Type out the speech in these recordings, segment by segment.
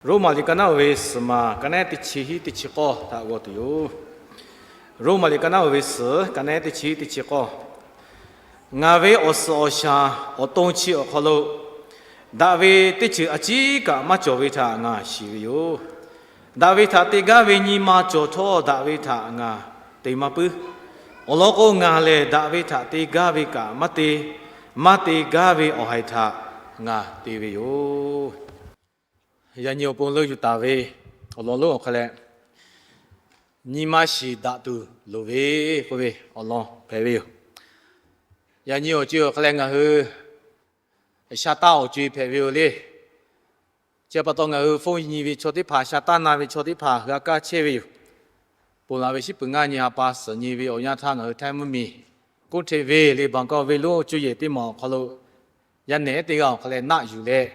Roˉmaꞈ liꞈ ka naˉ uiˍ ve suhˍ maˬ ka naˉ teˇ chi hiˉ teˇ chi k'awˇ htaꞈ g'aw tuˬ yoˬ. Roˉmaꞈ liꞈ ka naˉ uiˍ ve suhˍ ka naˉ teˇ chi hiˉ teˇ chi k'awˇ. Ngaˬ ve awˬ suhˍ awˬ shaˍ awˬ to chi awˬ hk'aw lo, daꞈ ve teˇ ceuˬ a ciˉ kaꞈ maˇ cawˬ ve htaꞈ ngaˬ shiˍ ve yoˬ. Daꞈ ve htaꞈ te gaˇ ve nyi ma cawˬ htawˇ, daꞈ ve htaꞈ ngaˬ te maˇ puiˉ. Awˬ lawn k'o, ngaˬ lehˬ daꞈ ve htaꞈ te gaˇ ve kaꞈ maˇ te, maˇ te gaˇ ve awˬ haiˬ htaꞈ ngaˬ te ve yoˬ. Yaꞈ nyi awˬ pon leuˆ yuˬ taˍ ve awˬ lawn lonˉ awˬ hk'aw leh, nyi ma shiˍ daꞈ tuˬ loˍ ve k'oˆ ve awˬ lawn hpehꞈ ve yoˬ. Yaꞈ nyi awˬ co awˬ hk'aw leh ngaˬ hui sha taˇ awˬ co-e hpehꞈ ve yoˬ le. Chi pa taw ngaˬ hui phone nyi ve chaw teˇ hpaˍ, sha taˇ na ve chaw teˇ hpaˍ g'a kaˇ chehˇ ve yoˬ. Ponˬ laˬ ve shiˉ puiˍ ngaˇ nyi ha pa suhˍ nyi ve awˬ yanˇ htaˇ, ngaˬ hui htaiˇ mvuhˇ miˬ K'oˆ hteꞈ ve le, Bangkok venˇ lonˉ cuˇ yehˬ teˇ maˬ awˬ hk'aw lo yaˇ nehˬ teˇ g'aˇ awˬ hk'aw leh naˆ yuˬ leh,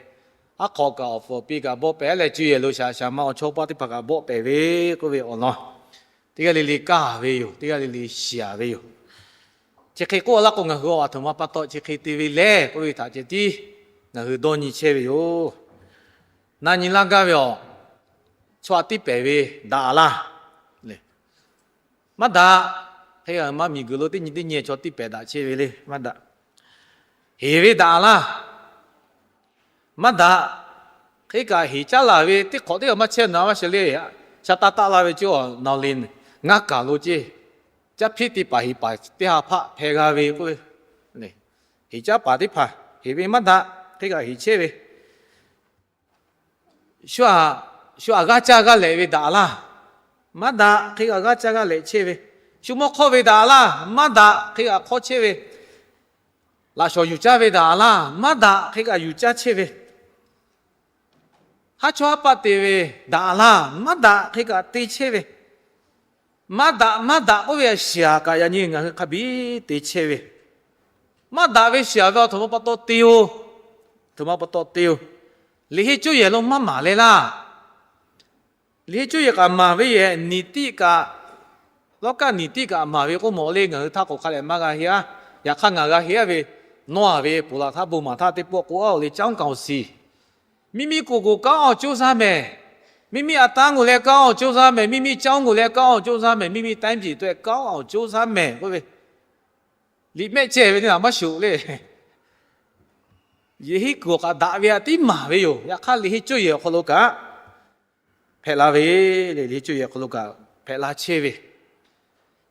aˉ hk'aw kaꞈ awˬ pfuhˍ awˬ pi kaꞈ bawˆ pehˍ leh, cuˇ yehˬ lo shaˍ shaˍ ma awˬ chawˇ paˆ teˇ hpaˍ kaꞈ bawˆ pehˍ ve k'oˆ ve awˬ lawn, teˇ g'aˇ le le kaˇ ve yoˬ. Teˇ g'aˇ le le shiˍ ve yoˬ. Chi hk'e k'oˆ laˇ k'o, ngaˬ hui a htoꞈ ma pa taw chi hk'e te ve le k'oˆ ve htaꞈ ceh tiˉ ngaˬ hui dawˇ nyi chehˇ ve yoˬ. Na nyi laˇ gaˇ ve awˬ, chaw aꞈ tiˇ pehˍ ve daꞈ laˇ. Maˇ daꞈ. Hk'e maˇ miˬguiˬ lo teˇ nyi teˇ nyi chaw tiˇ pehˍ daꞈ chehˇ ve le. Maˇ daꞈ. Heˍ ve daꞈ laˇ. Maˇ daꞈ. Hk'e kaꞈ heˍ caˉ laˬ ve teˇ hk'awꞈ teˇ g'aˇ maˇ chehˇ na maˇ sheh le. Sha taˇ taˆ laˇ ve cawˇ naˬ le, ngaˇ kaˬ lo ceˇ, caˇ hpiˇ teˇ paˍ heˍ paˍ teˇ ha hpaˆ hpehˇ g'a ve k'oˆ ve, heˍ caˉ paˍ teˇ hpaˍ heˍ ve maˇ daꞈ. Hk'e kaꞈ heˍ chehˇ ve shu aꞈ g'aˇ caˇ g'aˇ lehꞈ ve daꞈ laˇ. Maˇ daꞈ. Hk'e kaꞈ g'aˇ caˇ g'aˇ lehꞈ chehˇ ve, shu mawˇ hk'awˇ ve daꞈ laˇ. Maˇ daꞈ. Hk'e kaꞈ hk'awˇ chehˇ ve, laꞈ shawnˍ yuˬ caˇ ve daꞈ laˇ. Maˇ daꞈ. Hk'e kaꞈ yuˬ caˇ chehˇ ve, haˉ chawˇ haˉ paˆ te ve daꞈ laˇ. Maˇ daꞈ. Hk'e kaꞈ te chehˇ ve, maˇ daꞈ maˇ daꞈ k'oˆ ve shiˍ aꞈ kaꞈ yaꞈ nyi ngaˬ hui hk'a biˇ te chehˇ ve, maˇ daꞈ ve shiˍ aꞈ ve awˬ htoꞈ ma pa taw te-o. Htoꞈ ma pa taw te-o. Liꞈ henˇ cuˇ yehˬ lo maˇ maˍ leh laˇ. Liꞈ henˇ cuˇ yehˬ kaꞈ maˍ ve yehˬ niˍ tiˆ kaꞈ, lawˇ kaˆ niˍ tiˆ kaꞈ maˍ ve k'oˆ mawˬ le. Ngaˬ hui htaˇ k'o hk'a lehˬ maˇ g'a heˆ-a. Yaꞈ hk'aˇ ngaˬ g'a heˆ-a ve, nawˇ-a ve ponˬ laˬ htaˇ bon maˍ htaˇ teˇ pawˆ k'o, a-o le caˉ kaoˬ shiˍ, miˇ miˇ k'oˍ k'oˍ kanˉ awˬ coˇ zaˇ mehˍ. Miˇ miˇ a taˉ g'uˬ leh kanˉ awˬ coˇ zaˇ mehˍ. Miˇ miˇ caˉ g'uˬ leh kanˉ awˬ coˇ zaˇ mehˍ. Miˇ miˇ တိုင်းပြည် taweh kanˉ awˬ coˇ zaˇ mehˍ k'oˆ ve, liꞈ mehˆ ceh ve teˇ htaꞈ maˇ shoꞈ le. Liꞈ henˇ kuiˬ awˬ kaꞈ daꞈ ve htaꞈ tiˉ maˍ ve yoˬ. Yaꞈ hk'aˇ liꞈ henˇ cuˇ yehˬ awˬ hk'aw lo kaꞈ hpehꞈ la ve le. Liꞈ henˇ cuˇ yehˬ awˬ hk'aw lo kaꞈ hpehꞈ la chehˇ ve,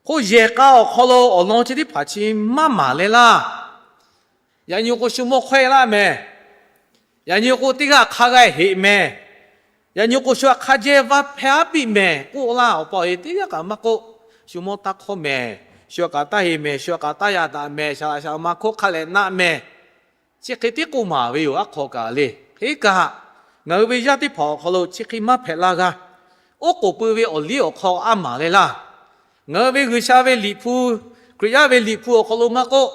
hk'oˆ yehˬ k'a awˬ hk'aw lo awˬ lawn chi teˇ hpaˍ chi maˇ maˍ leh laˇ. Yaꞈ nyi k'o shu mawˇ hk'awehˇ laˇ mehˍ. Yaꞈ nyi k'o teˇ g'aˇ hk'a g'a heꞈ mehˍ. Yaꞈ nyi k'o shu aꞈ hk'a jehˇ vaˇ hpehˇ aˉ piˇ mehˍ k'oˆ laˇ. Awˬ pa awˬ e teˇ g'aˇ kaꞈ maˇ k'oˆ. Shu mawˇ taˇ hk'awˇ mehˍ. Shu aꞈ kaꞈ taˇ heꞈ mehˍ. Shu aꞈ kaꞈ taˇ yaꞈ daꞈ mehˍ. Shaˍ laꞈ shaˍ ma hkawˇ hk'a lehˬ naˆ mehˍ. Chi hk'e tiˉ k'oˆ maˍ ve yoˬ. Aˉ hk'aw kaꞈ le. Hk'e kaꞈ, ngaˬ hui ve yaˇ teˇ hpaˍ awˬ hk'aw lo chi hk'e maˇ hpehꞈ la g'a. Oˉ k'oˍ pui ve awˬ liˇ awˬ hk'aw a maˍ leh laˇ. Ngaˬ hui ve G'uiˬsha ve Liꞈ hpu, Hkriꞈ yaˇ ve Liꞈ hpu awˬ hk'aw lo maˇ k'oˆ,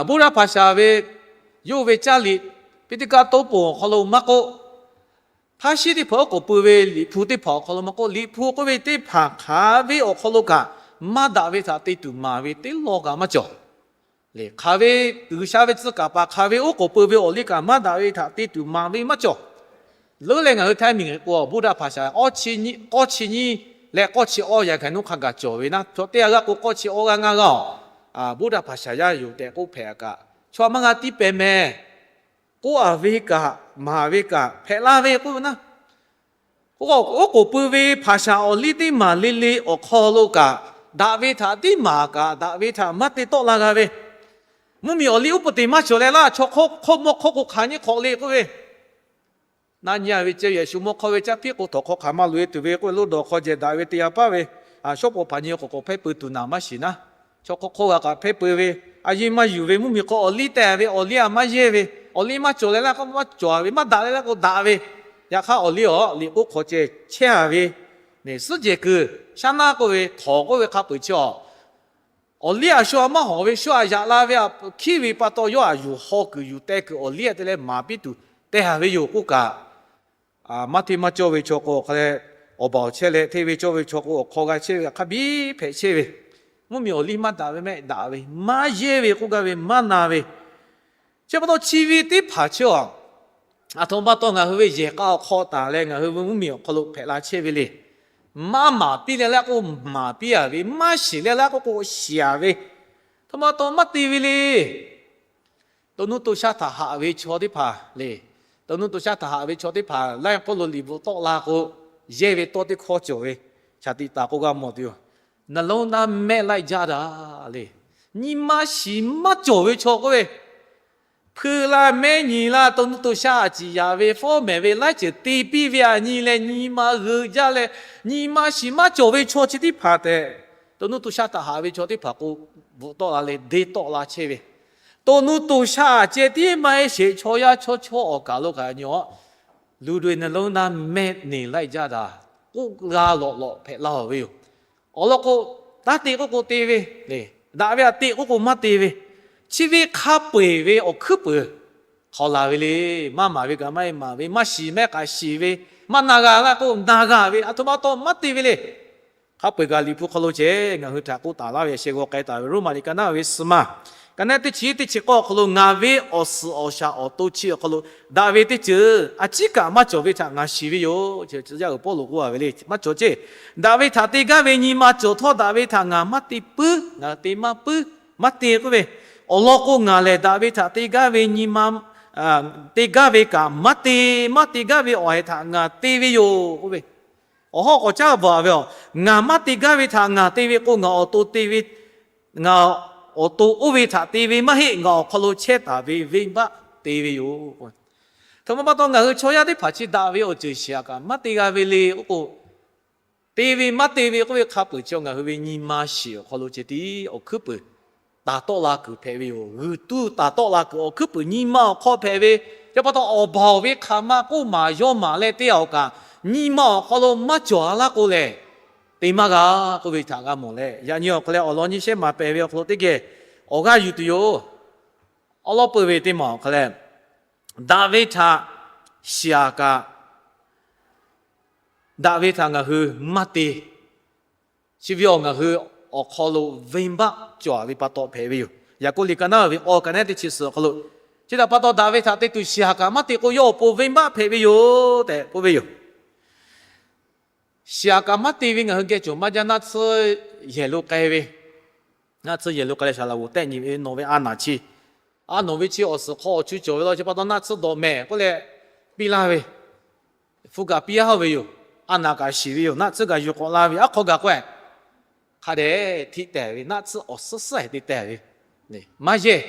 Buddha hpaˍ shaˍ ve yawˇ ve caˇ liꞈ, piˇ teˇ kaˆ toˉ ponˬ awˬ hk'aw lo maˇ k'oˆ, hk'aˇ shiˉ teˇ hpaˍ oˉ k'oˍ pui ve Liꞈ hpu teˇ hpaˍ awˬ hk'aw lo maˇ k'oˆ, Liꞈ hpu k'oˆ ve teˇ hpaˍ hk'aˬ ve awˬ hk'aw lo kaꞈ maˇ daꞈ ve htaꞈ te tuˬ maˍ ve teˇ law kaꞈ maˇ cawˬ. Hk'aˬ ve G'uiˬsha ve tcuh kaˍ paˍ hk'aˬ ve oˉ k'oˍ pui ve awˬ liˇ kaꞈ maˇ daꞈ ve htaꞈ te tuˬ maˍ ve maˇ cawˬ. Leuˉ leh ngaˬ hui Htaiˇ miˬ k'o, Buddha hpaˍ shaˍ k'awˇ chi nyiˇ leh k'awˇ chi awˇ yaꞈ hkaˍ nuˇ hk'a gaˬ cawˬ ve naˆ. Chaw teˇ g'aˇ g'aˇ k'o k'awˇ chi awˇ g'aˇ ngaˇ g'aˇ-oˬ, Buddha hpaˍ shaˍ yaˇ yoˬ tehꞈ k'oˆ hpehꞈ kaꞈ, chaw maˇ g'a tiˇ pehˍ mehˍ. K'oˆ-a ve kaꞈ, maˍ ve kaꞈ hpehꞈ la ve k'oˆ ve naˆ. Oˉ k'oˍ pui ve hpaˍ shaˍ awˬ liˇ teˇ maˬ le le awˬ hk'aw lo kaꞈ, daꞈ ve htaꞈ tiˉ maˍ kaꞈ, daꞈ ve htaꞈ maˇ te tawˆ la g'a ve, mvuhˇmiˬ awˬ liˇ uˉ peunˍ te maˇ cawˬ leh laˇ. Chaw hk'oˆ hk'oˆ mawˇ hk'oˆ k'o hk'aˬ nyiˇ hk'awꞈ le k'oˆ ve, na nyi-a ve ceh yehˬ shu mawˇ hk'awˇ ve caˇ hpiˇ k'o, htawnˍ hk'aw hk'aˬ maˇ loꞈ-e tuˬ ve k'oˆ ve, loˇ dawˬ hk'aw jehˬ daꞈ ve teˇ yanˇ paˉ ve, shawˉ pawˍ hpaˍ nyi k'awꞈ k'awꞈ hpehˇ pui tuˬ naˍ maˇ shiˍ naˉ. Chaw hk'oˆ hk'oˆ g'a kaꞈ hpehˇ pui ve, a yiˇ maˇ yuˬ ve, mvuhˇmiˬ hk'aw awˬ liˇ teh ve, awˬ liˇ a maˇ yehˇ ve, awˬ liˇ maˇ cawˬ leh laˇ k'o maˇ cawˬ ve, maˇ daꞈ leh laˇ k'o daꞈ ve, yaꞈ hk'aˇ awˬ liˇ awˬ liꞈ k'oˆ hk'aw ceh chehˇ-a ve, suhˉ jehˬ kuiˬ, shaˉ naˆ k'oˆ ve, htawnˍ k'oˆ ve hk'a peuˬ chi-a, awˬ liˇ a shu a maˇ hawˍ ve, shu a yaꞈ la ve aꞈ hkiˉ ve pa taw, yawˇ aꞈ yuˬ haw kuiˬ yuˬ teh kuiˬ awˬ liˇ a te leh maˍ piˇ tuˬ teh-a ve yoˬ k'oˆ kaꞈ, maˇ hteˇ maˇ cawˇ ve chaw k'o, awˬ hk'a leh awˬ baˬ awˬ chehˇ leh, hteˇ ve cawˇ ve chaw k'o, awˬ hk'aw g'a chehˇ ve hk'a biˇ hpehꞈ chehˇ ve, mvuhˇmiˬ awˬ liˇ maˇ daꞈ ve mehˆ daꞈ ve, maˇ yehˇ ve k'oˆ gaˇ ve, maˇ na ve, chi pa taw chi ve teˇ hpaˍ chi-a, Aˬ htoꞈ ma pa taw ngaˬ hui ve yehˬ k'a awˬ hk'aw taˍ leh ngaˬ hui ve mvuhˇmiˬ awˬ hk'aw lo hpehꞈ la chehˇ ve le. Maˇ maˍ piˇ leh laˇ k'o maˍ piˇ a ve, maˇ shiˍ leh laˇ k'o k'o shiˍ a ve, aˬ htoꞈ ma pa taw maˇ te ve le. To nuˇ to shaˆ htaꞈ haꞈ ve chaw teˇ hpaˍ le. To nuˇ to shaˆ htaꞈ haꞈ ve chaw teˇ hpaˍ laiˉ k'oˆ lo liꞈ bvuhꞈ tawˆ la k'o, yehˇ ve tawˇ teˇ hkawˇ cawˬ ve, shaˍ tiꞈ taˍ k'o g'a mawˬ tuˬ yoˬ. နှလုံးသား မဲ့လိုက်ကြတာ le. Nyi ma shiˍ maˇ cawˬ ve chaw k'oˆ ve, hpui la mehˉ nyi la to nuˇ to shaˆ a ciˍ yaꞈ ve fawˉ mehˍ ve laiˉ ceuˬ te piˇ ve aꞈ nyi leh nyi ma g'eu jaˇ leh, nyi ma shiˍ maˇ cawˬ ve chaw chi teˇ hpaˍ tehꞈ, to nuˇ to shaˆ htaꞈ haꞈ ve chaw teˇ hpaˍ k'o, bvuhꞈ tawˆ la leh deˇ tawˆ la chehˇ ve, to nuˇ to shaˆ a ceh tiˉ maˇ heˆ sheˍ, chaw yaˇ chaw chaw awˬ kaˬ lo kaꞈ nyi a, လူတွေနှလုံးသား မဲ့နေလိုက်ကြတာ k'oˆ g'a lawꞈ lawꞈ hpehꞈ la ve yoˬ. Awˬ lawn k'o, taˇ te k'oˆ k'o te ve, daꞈ ve aꞈ te k'oˆ k'o maˇ te ve, chi ve hk'a peu-eˬ ve awˬ hkuiˉ peuˬ hk'aw laˬ ve le. Maˇ maˍ ve kaꞈ maˇ heˆ maˍ ve, maˇ shiˍ mehˉ kaꞈ shiˍ ve, maˇ na g'a laˇ k'o na g'a ve, aˬ htoꞈ ma pa taw maˇ te ve le. Hk'a peu-eˬ kaꞈ Liꞈ hpu hk'aw lo ceh ngaˬ hui htaꞈ k'oˆ taˍ laˇ ve a sheh g'aw k'ai taˍ ve Roˉmaꞈ liꞈ ka naˉ ve suhˍ ma, ka naˉ teˇ chi teˇ chi k'awˇ awˬ hk'aw lo, ngaˬ ve awˬ suhˍ awˬ shaˍ awˬ to chi awˬ hk'aw lo daꞈ ve teˇ ceuˬ a ciˉ kaꞈ maˇ cawˬ ve htaꞈ ngaˬ shiˍ ve yoˬ. Tcuh yaˇ uiˍ Pawˇluꞈ k'oˆ a ve le, maˇ cawˬ ceˇ. Daꞈ ve htaꞈ te gaˇ ve nyi ma cawˬ htawˇ, daꞈ ve htaꞈ ngaˬ maˇ te puiˉ, ngaˬ te maˇ puiˉ, maˇ te k'oˆ ve. Awˬ lawn k'o, ngaˬ lehˬ daꞈ ve htaꞈ te gaˇ ve nyi ma, te gaˇ ve kaꞈ maˇ te, maˇ te gaˇ ve awˬ haiˬ htaꞈ ngaˬ te ve yoˬ k'oˆ ve. Awˬ hawˉ k'awꞈ caˉ bvuhꞈ a ve a, ngaˬ maˇ te gaˇ ve htaꞈ ngaˬ te ve k'o, ngaˬ awˬ to te ve, ngaˬ awˬ to oˇ ve htaꞈ te ve maˇ heˆ, ngaˬ awˬ hk'aw lo chehˇ taˍ ve venˇbaˆ te ve yoˬ. Aˬ htoꞈ ma pa taw ngaˬ hui chaw yaˇ teˇ hpaˍ chi daꞈ ve awˬ ceuˬ shiˍ a kaꞈ maˇ te g'a ve le k'oˆ k'o, te ve maˇ te ve k'oˆ ve hk'a peu-eˬ chi ngaˬ hui ve nyi ma shiˍ awˬ hk'aw lo ceh tiˉ awˬ hkuiˉ peuˬ taˍ tawˆ la kuiˬ hpehꞈ ve yoˬ. G'uiˬ tuˇ taˍ tawˆ la kuiˬ awˬ hkuiˉ peuˬ nyi ma awˬ hk'aw hpehꞈ ve, chi pa taw awˬ baˬ awˬ ve hk'aˬ ma k'oˆ maˍ yawˇ maˍ leh te a awˬ kaꞈ, nyi ma awˬ hk'aw lo maˇ cawˬ a laˇ k'o lehˬ, te maˇ g'a k'oˆ ve htaꞈ g'a mawˬ leh, yaꞈ nyi awˬ hk'aw leh awˬ lawn nyi shehˉ maˍ pehˍ ve awˬ hk'aw lo teˇ geh awˬ g'aˇ yuˬ tuˬ yoˬ. Awˬ lawn peuˬ ve teˇ maˬ awˬ hk'aw leh, daꞈ ve htaꞈ shiˍ a kaꞈ, daꞈ ve htaꞈ ngaˬ hui maˇ te, chi ve awˬ ngaˬ hui awˬ hk'aw lo venˇbaˆ cawˬ ve pa taw hpehꞈ ve yoˬ. Yaˍkoˆ liꞈ ka naˉ ve awˬ ka naˉ teˇ chi suhˍ awˬ hk'aw lo, chi htaꞈ pa taw daꞈ ve htaꞈ te tuˬ shiˍ a kaꞈ maˇ te k'o, yawˇ awˬ pon venˇbaˆ hpehꞈ ve yoˬ tehꞈ k'oˆ ve yoˬ. Shiˍ a kaꞈ maˇ te ve ngaˬ hui geh cawˬ maˇ jaˇ. Naˆ tsuhˇ yehˬ lo k'ai ve, naˆ tsuhˇ yehˬ lo k'ai leh saˍ laꞈ g'oˍ tehˆ nyi ve nawˬ ve a naˍ chi, a nawˬ ve chi awˬ suhˍ hk'aw awˬ chu cawˬ ve law, chi pa taw naˆ tsuhˇ dawꞈ mehˍ k'oˆ leh piˇ laˇ ve, hpu kaꞈ piˇ a ve yoˬ. A naˍ kaꞈ shiˍ ve yoˬ. Naˆ tsuhˇ kaꞈ yuˬ k'awꞈ la ve, aˉ hk'aw gaˬ k'oˆ-e, hk'a dehꞈ htiˆ tehˍ ve, naˆ tsuhˇ awˬ suhˉ suhˉ-e te tehˍ ve, maˇ yehˇ,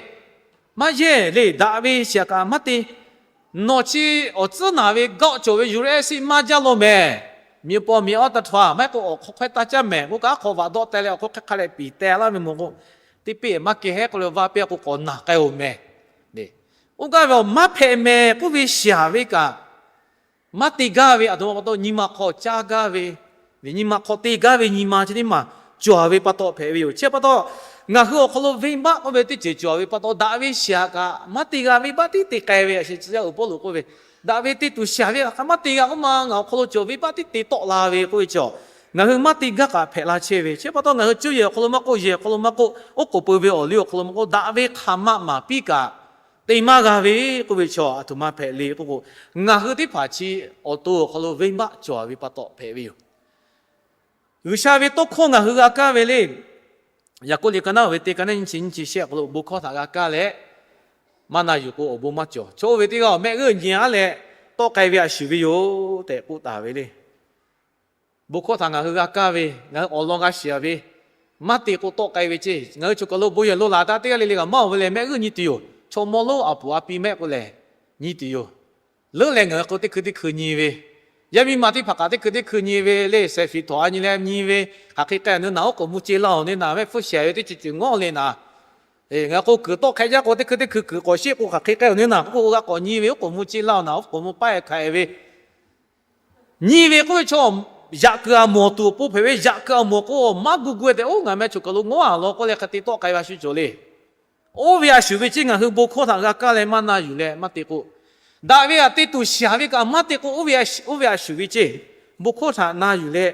maˇ yehˇ le. Daꞈ ve shiˍ a kaꞈ maˇ te. Nawˬ chi awˬ tcuhˉ naˍ ve gawˆ cawˬ ve yuˬ leh siˆ maˇ jaˇ law mehˍ. Miˬ paw miˬ awˉ taˇ htaw a maˇ heˆ k'o, awˬ hk'aw hk'aw taˇ caˇ mehˍ k'oˆ kaꞈ, aˉ hk'aw vaꞈ dawˆ teh leh awˬ hk'aw hk'e hk'a leh piˍ teh laˇ ve mawˬ k'o, teˇ peˆ maˇ keh hehˉ k'oˆ leh vaˇ piˇ k'o k'awꞈ naˬ k'ai-oˬ mehˍ. Oˇ gaˇ ve awˬ maˇ hpehꞈ mehˍ k'oˆ ve shiˍ a ve kaꞈ maˇ te gaˇ ve, aˬ htoꞈ ma pa taw nyi ma hk'aw caˇ gaˇ ve, nyi ma hk'aw te gaˇ ve nyi ma chi teˇ maˬ cawˬ ve pa taw hpehꞈ ve yoˬ. Chi pa taw, ngaˬ hui awˬ hk'aw lo venˇbaˆ k'oˆ ve teˇ ceuˬ cawˬ ve pa taw, daꞈ ve shiˍ a kaꞈ maˇ te g'a, venˇbaˆ tiˉ te k'ai ve a sheh tcuh yaˇ uiˍ Pawˇluꞈ k'oˆ ve, daꞈ ve te tuˬ shiˍ a ve kaꞈ maˇ te g'a k'oˆ ma, ngaˬ awˬ hk'aw lo cawˬ venˇbaˆ tiˉ te tawˆ la ve k'oˆ ve chi, ngaˬ hui maˇ te gaˇ kaꞈ hpehꞈ la chehˇ ve. Chi pa taw ngaˬ hui cuˇ yehˬ awˬ hk'aw lo maˇ k'oˆ, yehˬ awˬ hk'aw lo maˇ k'oˆ, oˉ k'oˍ pui ve awˬ liˇ awˬ hk'aw lo maˇ k'oˆ, daꞈ ve hk'aˬ ma maˍ piˇ kaꞈ te maˇ g'a ve k'oˆ ve chi aˬ htoꞈ ma hpehꞈ le k'oˆ k'o, ngaˬ hui teˇ hpaˍ chi awˬ to awˬ hk'aw lo venˇbaˆ cawˬ ve pa taw hpehꞈ ve yoˬ. G'uiˬsha ve tawˇ hkawˇ ngaˬ hui g'a kaˇ ve le. Yaˍkoˆ liꞈ ka naˉ ve teˇ ka naˉ nyiˇ chi nyiˇ chi shehˆ awˬ hk'aw lo bon hkawˇ htaꞈ g'a kaˇ leh, maˇ na yuˬ k'o awˬ bon maˇ cawˬ. Chaw oˇ ve teˇ g'aˇ mehˆ g'euˆ nyi a leh tawˆ k'ai ve a shuˍ ve yoˬ tehꞈ k'oˆ taˍ ve le. Bon hkawˇ htaꞈ ngaˬ hui g'a kaˇ ve, ngaˬ hui awˬ lawn g'a shiˍ a ve, maˇ te k'o tawˆ k'ai ve ceˇ. Ngaˬ hui choˬ kaˬ lo bon yehˬ lo laˬ taˇ teˇ g'aˇ le le kaꞈ maˇ oˬ ve lehˬ, mehˆ g'euˆ nyi tuˬ yoˬ. Chaw mawˇ lonˉ a puˍ a pi mehˆ k'o lehˬ, nyi tuˬ yoˬ. Leuˉ leh ngaˬ hui k'o teˇ hkui teˇ hkui nyi ve, yaˇ miˇ ma teˇ hpaˍ kaꞈ teˇ hkui teˇ hkui nyi ve le, sehˍ fiˍ htawnˍ a nyi leh nyi ve, hk'aˬ hk'e k'ai awˬ nu naˬ, oˉ k'oˍ mvuh ce laˇ awˬ nu naˬ, mehˆ hpfuhˇ shehˍ ve teˇ ceuˬ ceuˬ ngawˇ le naˬ. Ngaˬ hui k'o kuiˬ tawˆ hk'e jaˇ k'o teˇ hkui teˇ hkui kuiˬ k'awꞈ sheˆ k'o hk'aˬ hk'e k'ai awˬ nu naˬ, k'oˆ k'o g'a k'awꞈ nyi ve, oˉ k'oˍ mvuh ce laˇ awˬ naˬ, oˉ k'oˍ mvuh paˇ e hkanˍ e ve, nyi ve k'oˆ ve chaw, yaꞈ kuiˬ a mawˬ tuˬ awˬ pon hpehꞈ ve, yaꞈ kuiˬ a mawˬ k'o maˇ gu gu e tehꞈ, oˇ ngaˬ meh choˬ kaˬ lo ngawˇ a law k'oˆ leh hk'e te tawˆ k'ai ve a shu cawˬ le. Oˇ ve a shuˍ ve ceˇ ngaˬ hui bon hkawˇ htaꞈ g'a kaˇ leh maˇ na yuˬ leh maˇ te k'o, daꞈ ve htaꞈ te tuˬ shiˍ a ve kaꞈ maˇ te k'o, oˇ ve a shuˍ ve ceˇ bon hkawˇ htaꞈ na yuˬ leh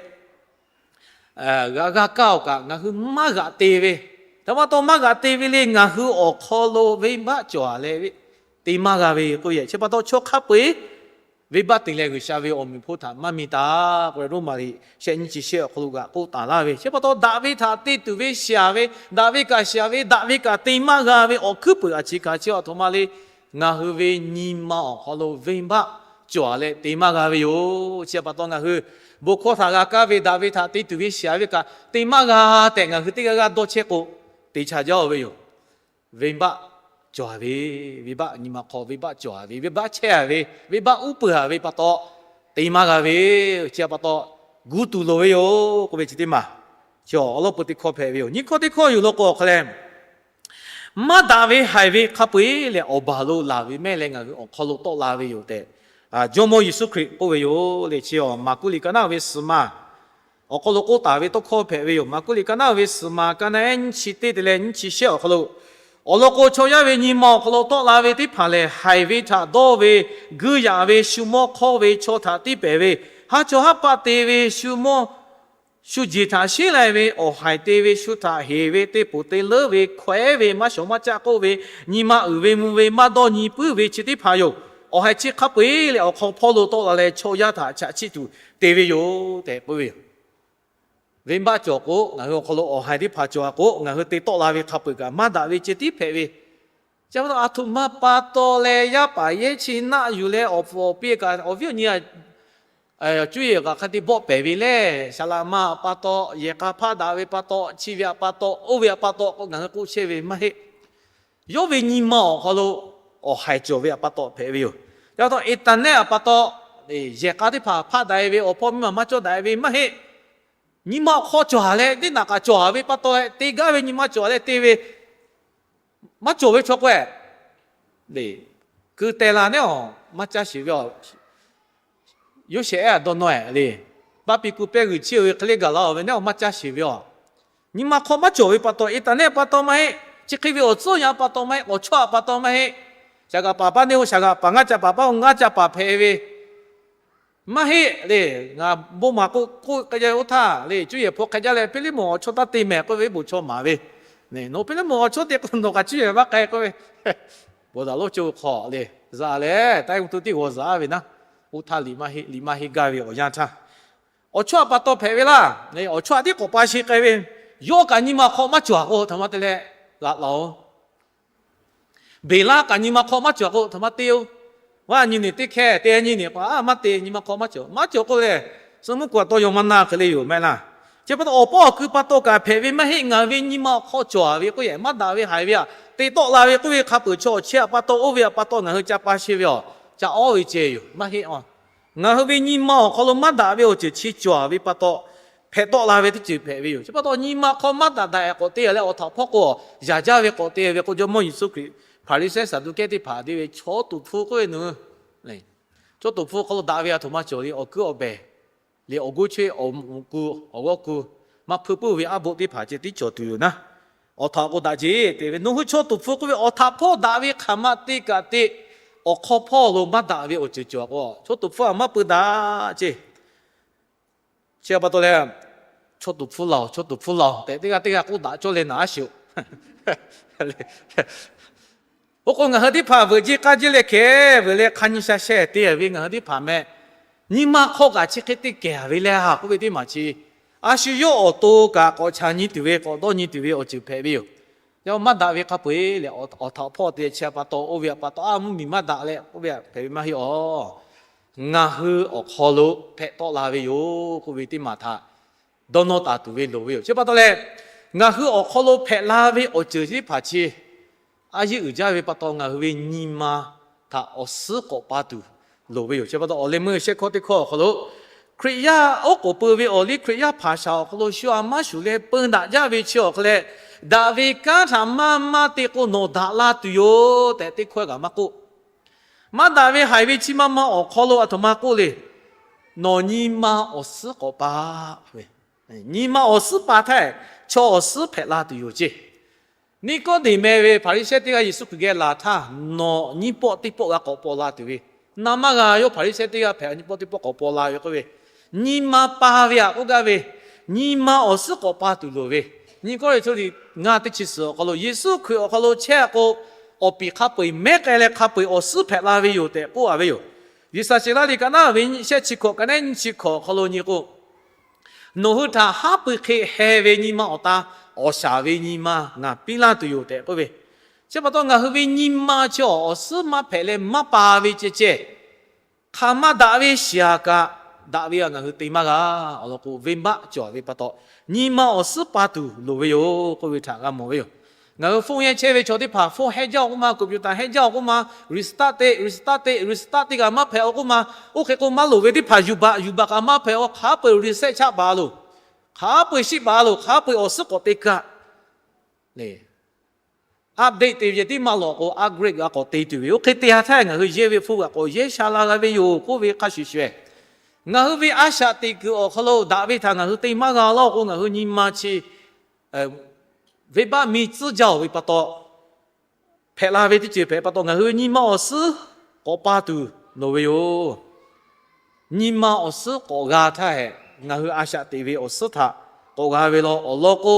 g'a g'a kaˇ awˬ kaꞈ ngaˬ hui maˇ g'aꞈ te ve, htaꞈ pa taw maˇ g'aꞈ te ve le, ngaˬ hui awˬ hk'aw lo venˇbaˆ cawˬ a leh ve, te maˇ g'a ve k'oˆ ve. Chi pa taw chaw hk'a peu-eˬ venˇbaˆ te leh G'uiˬsha ve awˬ meꞈ awˬ hponˇ htaꞈ maˇ mi taˍ k'oˆ ve, Roˉmaꞈ liꞈ shehˆ nyiˇ chi shehˆ awˬ hk'aw lo g'aꞈ k'oˆ taˍ laˇ ve. Chi pa taw daꞈ ve htaꞈ te tuˬ ve shaˍ ve, daꞈ ve kaꞈ shaˍ ve, daꞈ ve kaꞈ te maˇ g'a ve awˬ hkuiˉ peuˬ a chi hk'a chi a htoꞈ ma le. Ngaˬ hui ve nyi ma awˬ hk'aw lo venˇbaˆ cawˬ leh te maˇ g'a ve yoˬ. Chi pa taw ngaˬ hui bon hkawˇ htaꞈ g'a kaˇ ve, daꞈ ve htaꞈ te tuˬ ve shaˍ ve kaꞈ te maˇ g'a tehꞈ ngaˬ hui teˇ g'aˇ g'aˇ dawˇ chehˇ k'o, te chaꞈ jaˇ-oˬ ve yoˬ. Venˇbaˆ cawˬ ve, venˇbaˆ nyi ma hk'aw venˇbaˆ cawˬ ve, venˇbaˆ chehˇ ve, venˇbaˆ uˉ peunˍ ve pa taw, te maˇ g'a ve, chi pa taw gu tuˬ loˍ ve yoˬ k'oˆ ve chi teˇ maˬ, chi awˬ lawn peu teˇ hkawˇ hpehꞈ ve yoˬ. Nyiˇ hkawˇ teˇ hkawˇ yuˬ law k'o awˬ hk'a leh, maˇ daꞈ ve haiˬ ve hk'a peu-eˬ lehˬ awˬ baˬ lo laˬ ve mehˆ leh ngaˬ hui awˬ hk'aw lo tawˆ la ve yoˬ tehꞈ, Jawˇmawˇ Yeˍsuˆ Hkriꞈ k'oˆ ve yoˬ le. Chi awˬ Maˍkuˆ liꞈ ka naˉ ve suhˍ ma awˬ hk'aw lo k'oˆ taˍ ve tawˇ hkawˇ hpehꞈ ve yoˬ. Maˍkuˆ liꞈ ka naˉ ve suhˍ ma ka naˉ nyiˇ chi teˇ te leh nyiˇ chi shehˆ awˬ hk'aw lo, awˬ lawn k'o chaw yaˇ ve nyi ma awˬ hk'aw lo tawˆ la ve teˇ hpaˍ lehˬ, haiˬ ve htaꞈ dawˇ ve, guiˇ yaꞈ ve, shu mawˇ hk'awˇ ve, chaw htaꞈ tiˇ pehˍ ve, haˉ chaw haˉ paˆ te ve, shu mawˇ shu jeˬ htaꞈ sheˉ lai ve, awˬ haiˬ te ve, shu htaꞈ heˍ ve, teˇ poˬ te leuˉ ve, hkawehˉ ve, maˇ shawˍ maˇ caˆ k'oˆ ve, nyi ma uiˍ ve mvuh ve, maˇ dawˇ nyi puiˉ ve chi teˇ hpaˍ yoˬ. Awˬ haiˬ chi hk'a peu-eˬ lehˬ awˬ hk'aw hpawˇ lo tawˆ la leh chaw yaˇ htaꞈ chaꞈ chiˆ tuˬ te ve yoˬ tehꞈ k'oˆ ve yoˬ. Venˇbaˆ cawˬ k'o, ngaˬ hui awˬ hk'aw lo awˬ haiˬ teˇ hpaˍ cawˬ k'o, ngaˬ hui te tawˆ la ve hk'a peu-eˬ kaꞈ maˇ daꞈ ve ceh tiˉ hpehꞈ ve. Chi pa taw a htoꞈ ma pa taw leh yaˇ paˍ yehˇ chi naˆ yuˬ leh awˬ pfuhˍ awˬ piˇ kaꞈ awˬ viˉ awˬ nyi cuˇ yiˍ kaꞈ hk'a te bawˆ pehˍ ve lehˬ, saˍ laꞈ ma pa taw, yehˬ k'a hpaˆ daꞈ ve pa taw, chi ve pa taw, oˇ ve pa taw k'o ngaˬ hui k'oˆ chehˇ ve maˇ heˆ. Yawˇ ve nyi ma awˬ hk'aw lo awˬ haiˬ cawˬ ve pa taw hpehꞈ ve yoˬ. Chi pa taw internet pa taw, yehˬ k'a teˇ hpaˍ hpaˆ daꞈ e ve awˬ hpawˇ miˇ ma maˇ cawˇ daꞈ e ve maˇ heˆ. Nyi ma awˬ hk'aw cawˬ-a leh teˇ naꞈ kaꞈ cawˬ-a ve pa taw leh te gaˇ ve nyi ma cawˬ-a leh te ve maˇ cawˬ ve chaw k'o, keu teh la neˉ awˬ maˇ caˇ sheˍ ve a. Yoˇsehꞈ ehˉ a dawˇ nawˇ-e le. Baˆ piˇ ku pehˇ g'uiˬ chiˇ-oˬ ve hk'e le gaˬ la-oˬ ve neˉ awˬ maˇ caˇ sheˍ ve a. Nyi ma hk'aw maˇ cawˬ ve pa taw, internet pa taw maˇ heˆ. Chi hk'e ve awˬ tcuhˉ yaˇ pa taw maˇ heˆ. Awˬ chawˇ a pa taw maˇ heˆ. Shaˍ g'aꞈ paˍ paˇ neˇ-o, shaˍ g'aꞈ paˍ ngaˇ ca paˍ paˇ-o, ngaˇ ca paˍ hpehꞈ ve maˇ heˆ le. Ngaˬ bon maˍ k'o k'oˆ k'ai jaˇ ve oˇ htaˇ le, cuˇ yiˍ hpu hk'e jaˇ leh Hpiˇliˇmonˍ awˬ chawˇ taˇ te mehˍ k'oˆ ve, bon chaw maˍ ve, nawˬ Hpiˇliˇmonˍ awˬ chawˇ te k'o nawˬ kaꞈ cuˇ yiˍ maˇ k'ai k'oˆ ve, bon daꞈ lonˉ cawˇ hk'aw le, zaꞈ leh taiˇ mvuh tuˇ tiˉ g'aw zaꞈ ve naˉ, oˇ htaˇ liꞈ maˇ heˆ, liꞈ maˇ heˆ gaˇ ve awˬ yanˇ htaˇ, awˬ chawˇ a pa taw hpehꞈ ve laˇ. Awˬ chawˇ a tiˉ k'awꞈ pa sheˍ k'ai ve, yawˇ kaꞈ nyi ma hk'aw maˇ cawˬ-a k'o htaꞈ ma te leh g'aꞈ laˬ-oˬ. Beˬlaˇ kaꞈ nyi ma hk'aw maˇ cawˬ k'o htaꞈ ma te-o. Vaˇ nyi neˬ teˇ hkehˇ te nyi neˬ k'o, a maˇ te, nyi ma hk'aw maˇ cawˬ, maˇ cawˬ k'oˆ lehˬ, suh mvuhˇ ku a taw yaw maˇ na hk'e le yoˬ maˇ heˆ laˇ. Chi pa taw awˬ pawˆ awˬ kui pa taw kaꞈ hpehꞈ ve maˇ heˆ. Ngaˬ ve nyi ma awˬ hk'aw cawˬ-a ve k'oˆ yehˬ maˇ daꞈ ve haiˬ ve a te tawˆ la ve k'oˆ ve hk'a peuˬ chaw awˬ chehˇ a pa taw, oˇ ve a pa taw ngaˬ hui ca pa sheˍ ve awˬ ca awˉ ve ceh yoˬ maˇ heˆ a. Ngaˬ hui ve nyi ma awˬ hk'aw lo maˇ daꞈ ve awˬ ceuˬ chi cawˬ-a ve pa taw, hpehꞈ tawˆ la ve teˇ ceuˬ hpehꞈ ve yoˬ. Chi pa taw nyi ma hk'aw maˇ daꞈ daꞈ-e k'awꞈ te-a leh awˬ htaꞈ hpawˇ k'o, yaꞈ jaˇ ve k'awꞈ te ve k'o, Jawˇmawˇ Yeˍsuˆ Hkriꞈ Hpaˍriˍsehˇ Saˍduˆkehˇ teˇ hpaˍ te ve chaw tuˍ hpfuh k'oˆ ve nu, chaw tuˍ hpfuh hk'aw lo daꞈ ve a htoꞈ ma cawˬ le. Awˬ kuiˉ awˬ behˬ le, awˬ goˇ chehˇ awˬ ku, awˬ g'awˇ ku, maˇ hpeuˇ puiˉ ve aˉ boˆ teˇ hpaˍ ceh tiˉ cawˬ tuˬ yoˬ naˉ. Awˬ htaꞈ k'o daꞈ jeˬ te ve, nawˬ hui chaw tuˍ hpfuh k'oˆ ve awˬ htaꞈ hpawˇ daꞈ ve hk'aˬ ma te kaꞈ te, awˬ hk'aw hpawˇ lo maˇ daꞈ ve awˬ ceuˬ cawˬ k'o, chaw tuˍ hpfuh a maˇ peu daꞈ ceˇ. Chi pa taw leh, chaw tuˍ hpfuh laˬ-oˬ, chaw tuˍ hpfuh laˬ-oˬ tehꞈ teˇ g'aˇ teˇ g'aˇ k'oˆ daꞈ cawˇ leh naˍ aˉ sheˍ-oˬ. Oˇ k'o ngaˬ hui teˇ hpaˍ veuꞈ jeˇ k'aˇ jeˇ leh hkeh veuꞈ leh hk'a nyi sha sheh te ve ngaˬ hui teˇ hpaˍ meh, nyi ma hk'aw kaꞈ chi hk'e te kehˬ ve leh a k'oˆ ve teˇ maˬ chi, a shu yawˇ awˬ to kaꞈ k'awꞈ chaꞈ nyi tuˬ ve k'awꞈ dawˇ nyi tuˬ ve awˬ ceuˬ hpehꞈ ve yoˬ. Yawˇ maˇ daꞈ ve hk'a peu-eˬ lehˬ, awˬ htaꞈ hpawˇ te chehˇ pa taw, oˇ ve a pa taw, a mvuhˇmiˬ maˇ daꞈ leh k'oˆ ve hpehꞈ ve maˇ heˆ awˬ. Ngaˬ hui awˬ hk'aw lo hpehꞈ tawˆ la ve yoˬ k'oˆ ve teˇ maˬ htaꞈ dawˇ nawˇ taˍ tuˬ ve loˍ ve yoˬ. Chi pa taw leh, ngaˬ hui awˬ hk'aw lo hpehꞈ la ve awˬ ceuˬ teˇ hpaˍ chi a yeˇ uiˍ jaˇ ve pa taw, ngaˬ hui ve nyi ma htaꞈ awˬ suhˉ k'awꞈ pa tuˬ loˍ ve yoˬ. Chi pa taw awˬ leh meuˇ shehˆ hkawˇ teˇ hkawˇ awˬ hk'aw lo, Hkriꞈ yaˇ oˉ k'oˍ pui ve awˬ liˇ Hkriꞈ yaˇ hpaˍ shaˍ awˬ hk'aw lo shu a maˇ shuˍ leh peu daꞈ jaˇ ve chi awˬ hk'aw leh, daꞈ ve kanˉ htaꞈ maˇ maˇ te k'o nawˬ daꞈ la tuˬ yoˬ tehꞈ teˇ hkawehˇ kaꞈ maˇ k'oˆ. Maˇ daꞈ ve haiˬ ve chi ma ma awˬ hk'aw lo a htoꞈ ma k'oˆ le. Nawˬ nyi ma awˬ suhˉ k'awꞈ pa ve, nyi ma awˬ suhˉ pa htaˇ, chaw awˬ suhˉ hpehꞈ la tuˬ yoˬ ceˇ. Niˆkawˇdeˍmeˍ ve Hpaˍriˍsehˇ teˇ g'aˇ Yeˍsuˆ Hkriꞈ geh laˬ htaˇ, nawˬ nyiˇ pawˆ teˇ pawˆ g'a k'awꞈ paw la tuˬ ve, na maˇ g'a yoˬ. Hpaˍriˍsehˇ teˇ g'aˇ hpehꞈ nyiˇ pawˆ teˇ pawˆ k'awꞈ paw la ve k'oˆ ve, nyi ma pa ve a k'oˆ gaˇ ve, nyi ma awˬ suhˉ k'awꞈ pa tuˬ loˍ ve, nyi kawˇ ve chaw ngaˇ teˇ chi suhˍ awˬ hk'aw lo Yeˍsuˆ Hkriꞈ awˬ hk'aw lo chehˇ k'o, awˬ piˍ hk'a peu-eˬ mehˉ k'ai leh hk'a peu-eˬ awˬ suhˉ hpehꞈ la ve yoˬ tehꞈ k'oˆ a ve yoˬ. G'uiˬsha shiˍ laˇ liꞈ ka naˉ ve nyiˇ shehˆ chi hkawꞈ ka naˉ nyiˇ chi hkawꞈ awˬ hk'aw lo nyi k'o, Nawˬ hui htaꞈ haˉ pui hk'e heh ve nyi ma awˬ ta, awˬ shaˍ ve nyi ma ngaˬ piˇ laˇ tuˬ yoˬ tehꞈ k'oˆ ve. Chi pa taw ngaˬ hui ve nyi ma chi awˬ suhˉ maˇ hpehꞈ leh maˇ pa ve ceh ceh, hk'aˬ maˇ daꞈ ve shiˍ aꞈ kaꞈ, daꞈ ve aꞈ ngaˬ hui te maˇ g'a. Awˬ lawn k'o, venˇbaˆ cawˬ ve pa taw, nyi ma awˬ suhˉ pa tuˬ loˍ ve yoˬ k'oˆ ve htaꞈ g'a mawˬ ve yoˬ. Ngaˬ hui phone yehˇ chehˇ ve chaw teˇ hpaˍ phone hehˇ jaˇ-oˬ k'oˆ ma, computer hehˇ jaˇ-oˬ k'oˆ ma, restart te, restart te, restart teˇ g'aˇ maˇ hpehꞈ-oˬ k'oˆ ma, oˇ hk'e k'o maˇ loˍ ve teˇ hpaˍ yuˬ baꞈ yuˬ baꞈ kaꞈ maˇ hpehꞈ-oˬ, hk'a peu-eˬ reset chaˆ baˬ loˬ, hk'a peu-eˬ shiˆ baˬ loˬ, hk'a peu-eˬ awˬ suhˉ k'awꞈ te kaꞈ le. Update te ve tiˉ maˇ lawˬ k'o, upgrade g'a k'awꞈ te tuˬ ve. Oˇ hk'e te ha htaˇ ngaˬ hui yehˇ ve hpu g'aꞈ k'awꞈ yehˇ sha la g'a ve yoˬ k'oˆ ve hk'a shuˍ shuˍ, ngaˬ hui ve a shaꞈ teꞈ kuiˬ awˬ hk'aw lo daꞈ ve htaꞈ ngaˬ hui te maˇ g'a laˇ k'o, ngaˬ hui nyi ma chi venˇbaˆ miˇ tcuhˉ jaˇ-oˬ ve pa taw, hpehꞈ la ve teˇ ceuˬ hpehꞈ pa taw, ngaˬ hui nyi ma awˬ suhˉ k'awꞈ pa tuˬ loˍ ve yoˬ. Nyi ma awˬ suhˉ k'awꞈ g'a htaˇ hehꞈ, ngaˬ hui a shaꞈ teꞈ ve awˬ suhˉ htaꞈ k'awꞈ g'a ve law. Awˬ lawn k'o,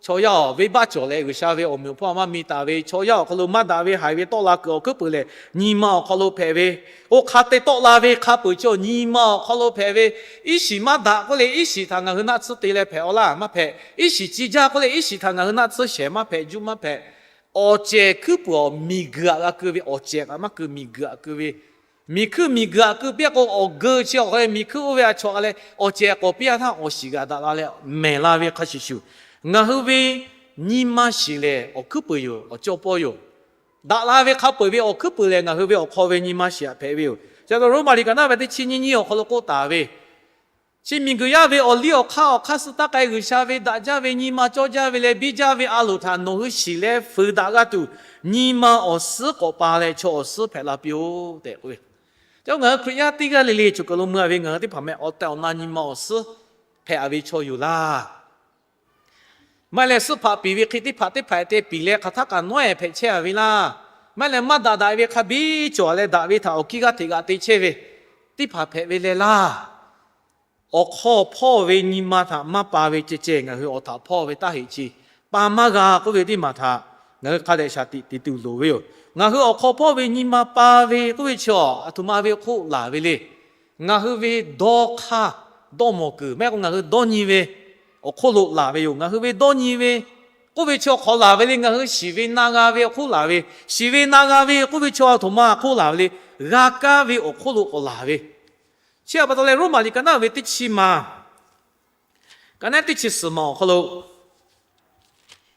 chaw yaˇ awˬ venˇbaˆ cawˬ leh G'uiˬsha ve awˬ meꞈ awˬ hponˇ maˇ mi taˍ ve, chaw yaˇ awˬ hk'aw lo maˇ daꞈ ve haiˬ ve tawˆ la kuiˬ awˬ hkuiˉ puiˍ lehˬ, nyi ma awˬ hk'aw lo hpehꞈ ve, oˇ hk'a te tawˆ la ve hk'a peu-eˬ chi nyi ma awˬ hk'aw lo hpehꞈ ve. Iˉ shiˍ maˇ daꞈ k'oˆ leh iˉ shiˍ htaꞈ ngaˬ hui naˆ tsuhˇ te leh hpehꞈ-aw laˇ maˇ hpehꞈ. Iˉ shiˍ ci jaˇ k'oˆ leh iˉ shiˍ htaꞈ ngaˬ hui naˆ tsuhˇ shehˍ maˇ hpehꞈ, juˇ maˇ hpehꞈ. Awˬ cehˬ hkuiˉ puiˍ awˬ miˬguiˬ aꞈ g'a keu ve, awˬ cehˬ kaꞈ maˇ keu, miˬguiˬ aꞈ keu ve. Miˬ hkuiˇ miˬguiˬ aꞈ keu piˇ-a k'o, awˬ geu chi awˬ hk'aw leh miˬ hkuiˇ oˇ ve a chawꞈ ka leh awˬ cehˬ k'awꞈ piˇ-a htaˇ, awˬ shiˍ g'a daꞈ la leh mehˬ la ve hk'a shuˍ shuˍ, ngaˬ hui ve nyi ma shiˍ lehˬ awˬ hkuiˉ puiˍ yoˬ, awˬ cawˇ pawˇ yoˬ. Daꞈ la ve hk'a peu-eˬ ve awˬ hkuiˉ puiˍ lehˬ, ngaˬ hui ve awˬ hk'aw ve nyi ma shiˍ aꞈ hpehꞈ ve yoˬ. Chi pa taw Roˉmaꞈ liꞈ ka naˉ ve teˇ chi nyiˇ nyiˇ awˬ hk'aw lo k'oˆ taˍ ve, chi miˬguiˬ yaˇ ve awˬ liˇ awˬ hk'aˇ awˬ hk'aˇ suh taˇ k'ai, G'uiˬsha ve daꞈ jaˇ ve nyi ma cawˇ jaˇ ve leh biˇ jaˇ ve a loˍ htaꞈ nawˬ hui shiˍ leh fuiˍ daꞈ g'a tuˬ, nyi ma awˬ suhˉ k'awꞈ pa leh chaw awˬ suhˉ hpehꞈ la piˇ-oˆ tehꞈ k'oˆ ve. Chi ngaˬ hui Hkriꞈ yaˇ teˇ g'aˇ le le choˬ kaˬ lo mui-a ve ngaˬ hui teˇ hpaˍ meh awˬ tehˬ awˬ na nyi ma awˬ suhˉ hpehꞈ-a ve chaw yoˬ laˇ. Maˇ heˆ leh, suhˆ hpaꞈ piˍ ve hk'e teˇ hpaˍ teˇ hpaˍ te piˍ leh hk'aˬ htaˇ kaꞈ nawˉ-ehˍ hpehꞈ chehˇ-a ve laˇ. Maˇ heˆ leh, maˇ daꞈ daꞈ ve hk'a biˇ cawˬ leh daꞈ ve htaꞈ awˬ kiˇ g'aˇ hteꞈ g'aꞈ te chehˇ ve teˇ hpaˍ hpehꞈ ve leh laˇ. Awˬ hk'aw hpawˇ ve nyi ma htaꞈ maˇ pa ve ceh ceh ngaˬ hui awˬ htaꞈ hpawˇ ve taˇ heꞈ chi pa maˇ g'a k'oˆ ve teˇ maˬ htaꞈ ngaˬ hui hk'a dehꞈ shaˍ tiꞈ te tuˬ loˍ ve yoˬ. Ngaˬ hui awˬ hk'aw hpawˇ ve nyi ma pa ve k'oˆ ve chi a htoꞈ ma ve hk'oˆ laˬ ve le. Ngaˬ hui ve dawˇ hk'aˇ dawˇ mawˬ kuiˬ maˇ heˆ k'o, ngaˬ hui dawˇ nyi ve awˬ hk'oˆ lo laˬ ve yoˬ. Ngaˬ hui ve dawˇ nyi ve k'oˆ ve chi awˬ hk'aw laˬ ve le. Ngaˬ hui shiˍ ve na g'a ve awˬ hk'oˆ laˬ ve, shiˍ ve na g'a ve k'oˆ ve chi a htoꞈ ma awˬ hk'oˆ laˬ ve le. G'a kaˇ ve awˬ hk'oˆ lo k'awꞈ laˬ ve. Chi htaꞈ pa taw leh, Roˉmaꞈ liꞈ ka naˉ ve teˇ chi maˬ, ka naˉ teˇ chi suhˍ maˬ awˬ hk'aw lo